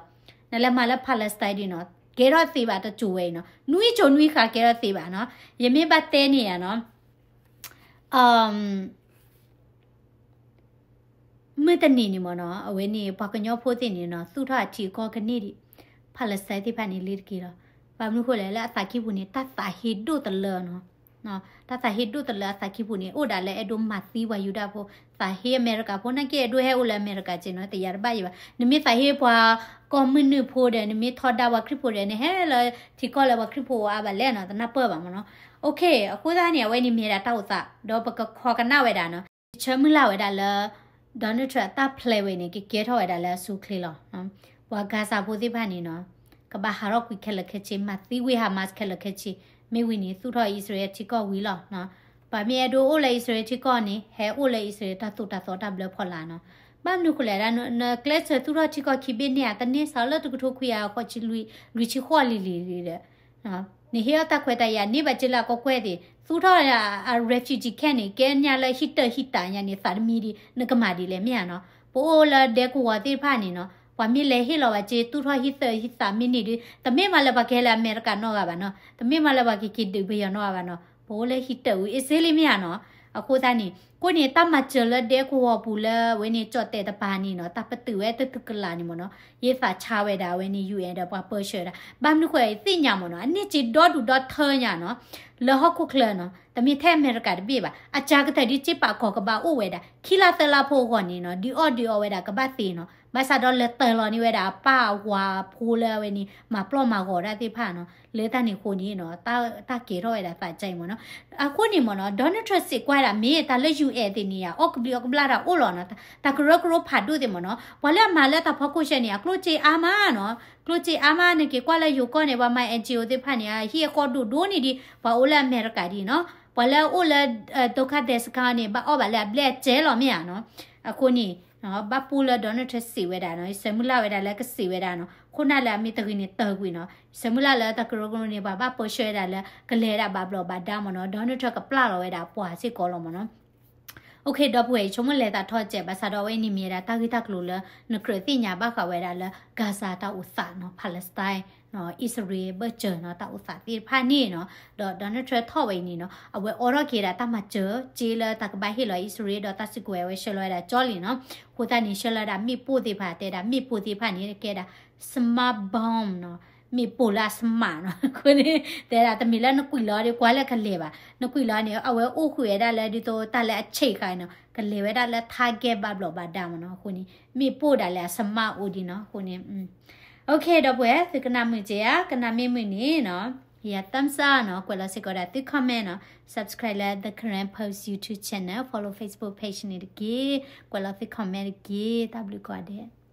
နလဲၤမၤလၢ Palestine ဒ်နီၤ ကဲထီၣ်သ့ဘၣ်တစိၤဝဲအံၤနီၤ နွံစိၤနွံဃာ်ကဲထီၣ်သ့ဘၣ်နီၤ, ယမ့ၢ်ဘၣ်တဲန့ၣ်ယါနီၤ မုၢ်တနံၤန့ၣ်မ့ၢ်နီၤ အဝဲန့ၣ် ပှၤကညီဖိသ့ၣ်န့ၣ်နီၤ သူၣ်ထီၣ်အထံအကီၢ်ကန့ၢ်ဒံး Palestine သ့ၣ်တဖၣ်န့ၣ်လ့ၤတက့ၢ်လီၤ, ဘၣ်မနုၤဃိလဲၣ် လၢအသးကံၢ်ပူၤန့ၣ် တၢ်သးဟ့ဒိၣ်တလၢနီၤ, တၢ်သးဟ့ဒိၣ်တလၢအသးကံၢ်ပူၤန့ၣ် အိၣ်ဒၣ်လၢအဲၣ်ဒိးမၤသံပှၤယူဒၤဖိ, သးဟ့အမဲရကၤဖိ နာ်က့အဲၣ်ဒိးဟဲအိၣ်လၢအမဲရကၤက့နီၤ တယၤတဘၣ်ယံၤဘၣ်, နမ့ၢ်သးဟ့ပှၤကီၢ်မုၢ်နုာ်ဖိဒီး နမ့ၢ်ထီဒါပှၤခရံာ်ဖိဒီး နဟဲလၢထံကီၢ်လၢပှၤခရံာ်ဖိအါဘၣ်လဲၣ်နီၤ တနၢ်ပၢၢ်ဘၣ်မ့ၢ်နီၤ, OK အဃိသတးန့ၣ် အဝဲန့ၣ်မ့ၢ်ဒၣ်တၢ်အိၣ်သး ဒီးပကခီကနၣ်ဝဲဒၣ်နီၤ ယဆၢမုၢ်လၢ်ဝဲဒၣ်လၢ Donald Trump အတၢ်ဖျဲးဝဲန့ၣ် ကကဲထီၣ်ဝဲဒၣ်လၢအဆိအချ့လီၤ. ပှၤ Gaza ဖိသ့ၣ်တဖၣ်န့ၣ်နီၤ ကဘၣ်ဟးထီၣ်ကွံာ်ခဲလၢာ်ခဲဆ့ မၤသံဝံၤ Hamas ခဲလၢာ်ခဲဆ့, မ့ၢ်ဝံၤန့ၣ် သူၣ်ထီၣ်အံၣ်စရ့လးထံကီၢ်ဝံၤလီၤ. ပှၤမ့ၢ်အဲၣ်ဒိးအိၣ်လၢအံၣ်စရ့လးထံကီၢ်န့ၣ် ဟဲအိၣ်လၢအံၣ်စရ့လးတၢ်သိၣ်တၢ်သီတၢ်ဘျၢဖီလာ်နီၤ. ဘၣ်မနုၤဃိလဲၣ်ဒၣ် နကျဲးစၢးသူၣ်ထီၣ်ထံကီၢ်ခံဘ့ၣ်န့ၣ်ဧါ တန့ၢ်စးလၢတကထိခွံကယၤဃိးဆံလွံၢ်ဆံဃိးလံၤလံၤဒီး နဟ့ၣ်အီၣ်တၢ်ခွဲးတၢ်ယာ်န့ၢ်ဘၣ်က့လၢအကီၢ်ကွဲၢ်သ့ၣ် သူၣ်ထီၣ်အ refugee camp န့ၣ် ကဲညါလၢဟံၣ်တၢၢ်ဟံၣ်သးညါန့ၣ် သးတမံဒံး နကမၤဒ်လဲၣ်မ့ၢ်ဧါနီၤ. ပအိၣ်လၢဒဲကဝီၤသ့ၣ်တဖၣ်န့ၣ်နီၤ ပှၤမ့ၢ်လဲၤဟ့ၣ်လီၤဘၣ်က့ သူၣ်ထီၣ်ဟံၣ်တၢၢ်ဟံၣ်သးမ့ၢ်န့ၢ်ဒုး တမ့ၢ်မးလၢပှၤကဟဲလၢအမဲရကၤနီတဂၤဘၣ်နီၤ, တမ့ၢ်မးလၢပှၤကက့ၤဒုးပယီၤနီတဂၤဘၣ်နီၤ, ပအိၣ်လၢဟံၣ်တၢၢ်အူ easily မ့ၢ်ဧါနီၤ. အဃိသတးန့ၣ် အဃိန့ၣ် တၢ်မၤစၢၤလၢဒဲကဝီၤပူၤလၢအဝဲန့ၣ် ကၠီၣ်တဲာ်တပၤန့ၣ်နီၤ တၢ်ပတုာ်ဝဲတတုာ်ကလာ်န့ၣ်မ့ၢ်နီၤ ယသးဆါဝဲဒၣ်အဝဲန့ၣ် ယူၣ်အဲၣ် ဒီးပှၤပၢဆှၢဝဲဒၣ် ဘၣ်မနုၤဃိသ့ၣ်ညါမ့ၢ်နီၤ အန့ၢ်စ့ဒီဒူၣ်ဒီထၢညါနီၤ လၢဟီၣ်ခိၣ်ချၢနီၤ တမ့ၢ်ထဲအမဲရကၤတဘ့ၣ်ဘၣ် အကါကတၢၢ်ဒ်က့ပာ်ကီၤကဘၣ်အိၣ်ဝဲဒၣ် ခံလါသၢလါဖိအဂီၢ်န့ၣ်နီၤ ဒုးအီၣ်ဒုးအီဝဲဒၣ်ကဘၣ်သ့နီၤ ဘၣ်ဆၣ်ဒီးလဲၤတၢၤလီၤန့ၢ်ဝဲဒၣ်အပၢ်အဝၤအဖိလၢအဝဲန့ၣ် မၤပျီၢ်မၤဂီၤတၢ်သ့ၣ်တဖၣ်နီၤ လၢတၢ်န့ၣ်အဃိန့ၣ်နီၤ တၢ်ကဲထီၣ်ဝဲဒၣ်သးကါအံၤမ့ၢ်နီၤ. အဃိန့ၣ်မ့ၢ်နီၤ Donald Trump စံးကွၢ်ဒၣ် မ့ၢ်တၢ်လၢ ယူၣ်အဲၣ် သ့ၣ်န့ၣ်ယါ အီၣ်ကဘျံးအီၣ်ကဘျၣ်တၢ်အိၣ်လီၤနီၤ တၢ်ကရၢကရိဖးဒိၣ်သ့ၣ်မ့ၢ်နီၤ ပှၤလၢအမၤလၢတၢ်ဖီခိၣ်ဆဲန့ၣ် အကျိၣ်စ့အါမးနီၤ ကျိၣ်စ့အါမး နက့ၤကွၢ်လၢယိၤကီၢ်န့ၣ် ပှၤမၤ NGO သ့ၣ်တဖၣ်န့ၣ် အဟံၣ်အဃီဒိၣ်ဒိၣ်န့ၣ်ဒံး ပှၤအိၣ်လၢအမဲရကၤဒ်နီၤ ပှၤလၢအအိၣ်လၢ ဒုက္ခသည်စခန်းန့ၣ် ဘၣ်အီၣ်ဘၣ်လၢအဘျဲၣ်အစဲလီၤမ့ၢ်ဧါနီၤ အဃိန့ၣ် ဘၣ်ပူလၢ Donald Trump စံးဝဲဒၣ်နီၤ ယဆၢမုၢ်လၢ်ဝဲဒၣ်လၢကစံးဝဲဒၣ်နီၤ ခိၣ်နၢ်လၢအမ့ၢ်တဂ့ၤန့ၣ်တၢၢ်ကွံာ်နီၤ ယဆၢမုၢ်လၢ်လၢတၢ်ကရၢကရိန့ၣ် ပှၤဘၣ်ပၢဆှၢဝဲဒၣ်လၢ ကလဲၤဒၣ်ဘၣ်ဘျီးဘၣ်ဒါမ့ၢ်နီၤ Donald Trump ကပျၢ်လီၤဝဲဒၣ်ပှၤစ့ၢ်ကီးလီၤမ့ၢ်နီၤ Okay ဒီပုၢ်ဝဲၢ် ယဆိကမိၣ်လဲၤသးထီၣ်စဲး ဘၣ်ဆၣ်ဒီးအဝဲအံၤန့ၣ်မ့ၢ်ဝဲဒၣ်တၢ်ဂ့ၢ်တၢ်ကျိၤလၢ နကြၢးသ့ၣ်ညါဘၣ်ဃးဝဲဒၣ်လၢ Gaza တၢ်အိၣ်သးနီၤ Palestine အံၣ်စရ့လး ဘၢၣ်စၢၤနီၤ တၢ်အိၣ်သးသ့ၣ်တဖၣ်န့ၣ်နီၤ ဒီး Donald Trump ထီၣ်ဝဲအံၤန့ၣ်နီၤ အဝဲအိးထီၣ်က့ၤဒၣ်တၢ်မၤစၢၤ က့လၢတၢ်ကဘၣ်ဟ့ၣ်လီၤအံၣ်စရ့လး ဒီးတၢ်စုကဝဲၤအဝဲဆှၢလီၤဝဲဒၣ်ကၠီလံနီၤ အဃိသတးန့ၣ် ဆှၢလီၤဝဲဒၣ်မ့ၣ်ပိၢ်သ့ၣ်တဖၣ် တဲဒၣ်မ့ၣ်ပိၢ်သ့ၣ်တဖၣ်န့ၣ် ကဲဒၣ် smart bomb နီၤ မ့ၣ်ပိၢ်လၢအ smart နီၤ အဃိန့ၣ် တဲဒၣ်တမ့ၢ်လၢနကွံာ်လီၤဒီး ကွၢ်လၢကလဲၤဘၣ် နကွံာ်လီၤန့ၣ် အဝဲအိၣ်ဃုာ်ဝဲဒၣ်လၢဒ်သိးတၢ်လၢအဆံးဃာ်နီၤ ကလဲၤဝဲဒၣ်လၢ target ဘၣ်ဘျီးဘၣ်ဒါမ့ၢ်နီၤ အဃိန့ၣ် မ့ၣ်ပိၢ်ဒၣ်လဲာ်အ smart အိၣ်ဒံးနီၤ အဃိန့ၣ် Okay ဒီပုၢ်ဝဲၢ် သုကနၣ်မုာ်က့ၤဧါ ကနၣ်မ့ၢ်မုာ်န့ၣ်နီၤ ယ thumbs up နီၤ ကွဲးလီၤစ့ၢ်ကီးဒၣ်သု comment နီၤ subscribe လၢ The Karen Post YouTube channel follow Facebook page န့ၣ်တက့ၢ် ကွဲးလီၤသု comment တက့ၢ် တၢ်ဘျုးကိးဂၤဒဲး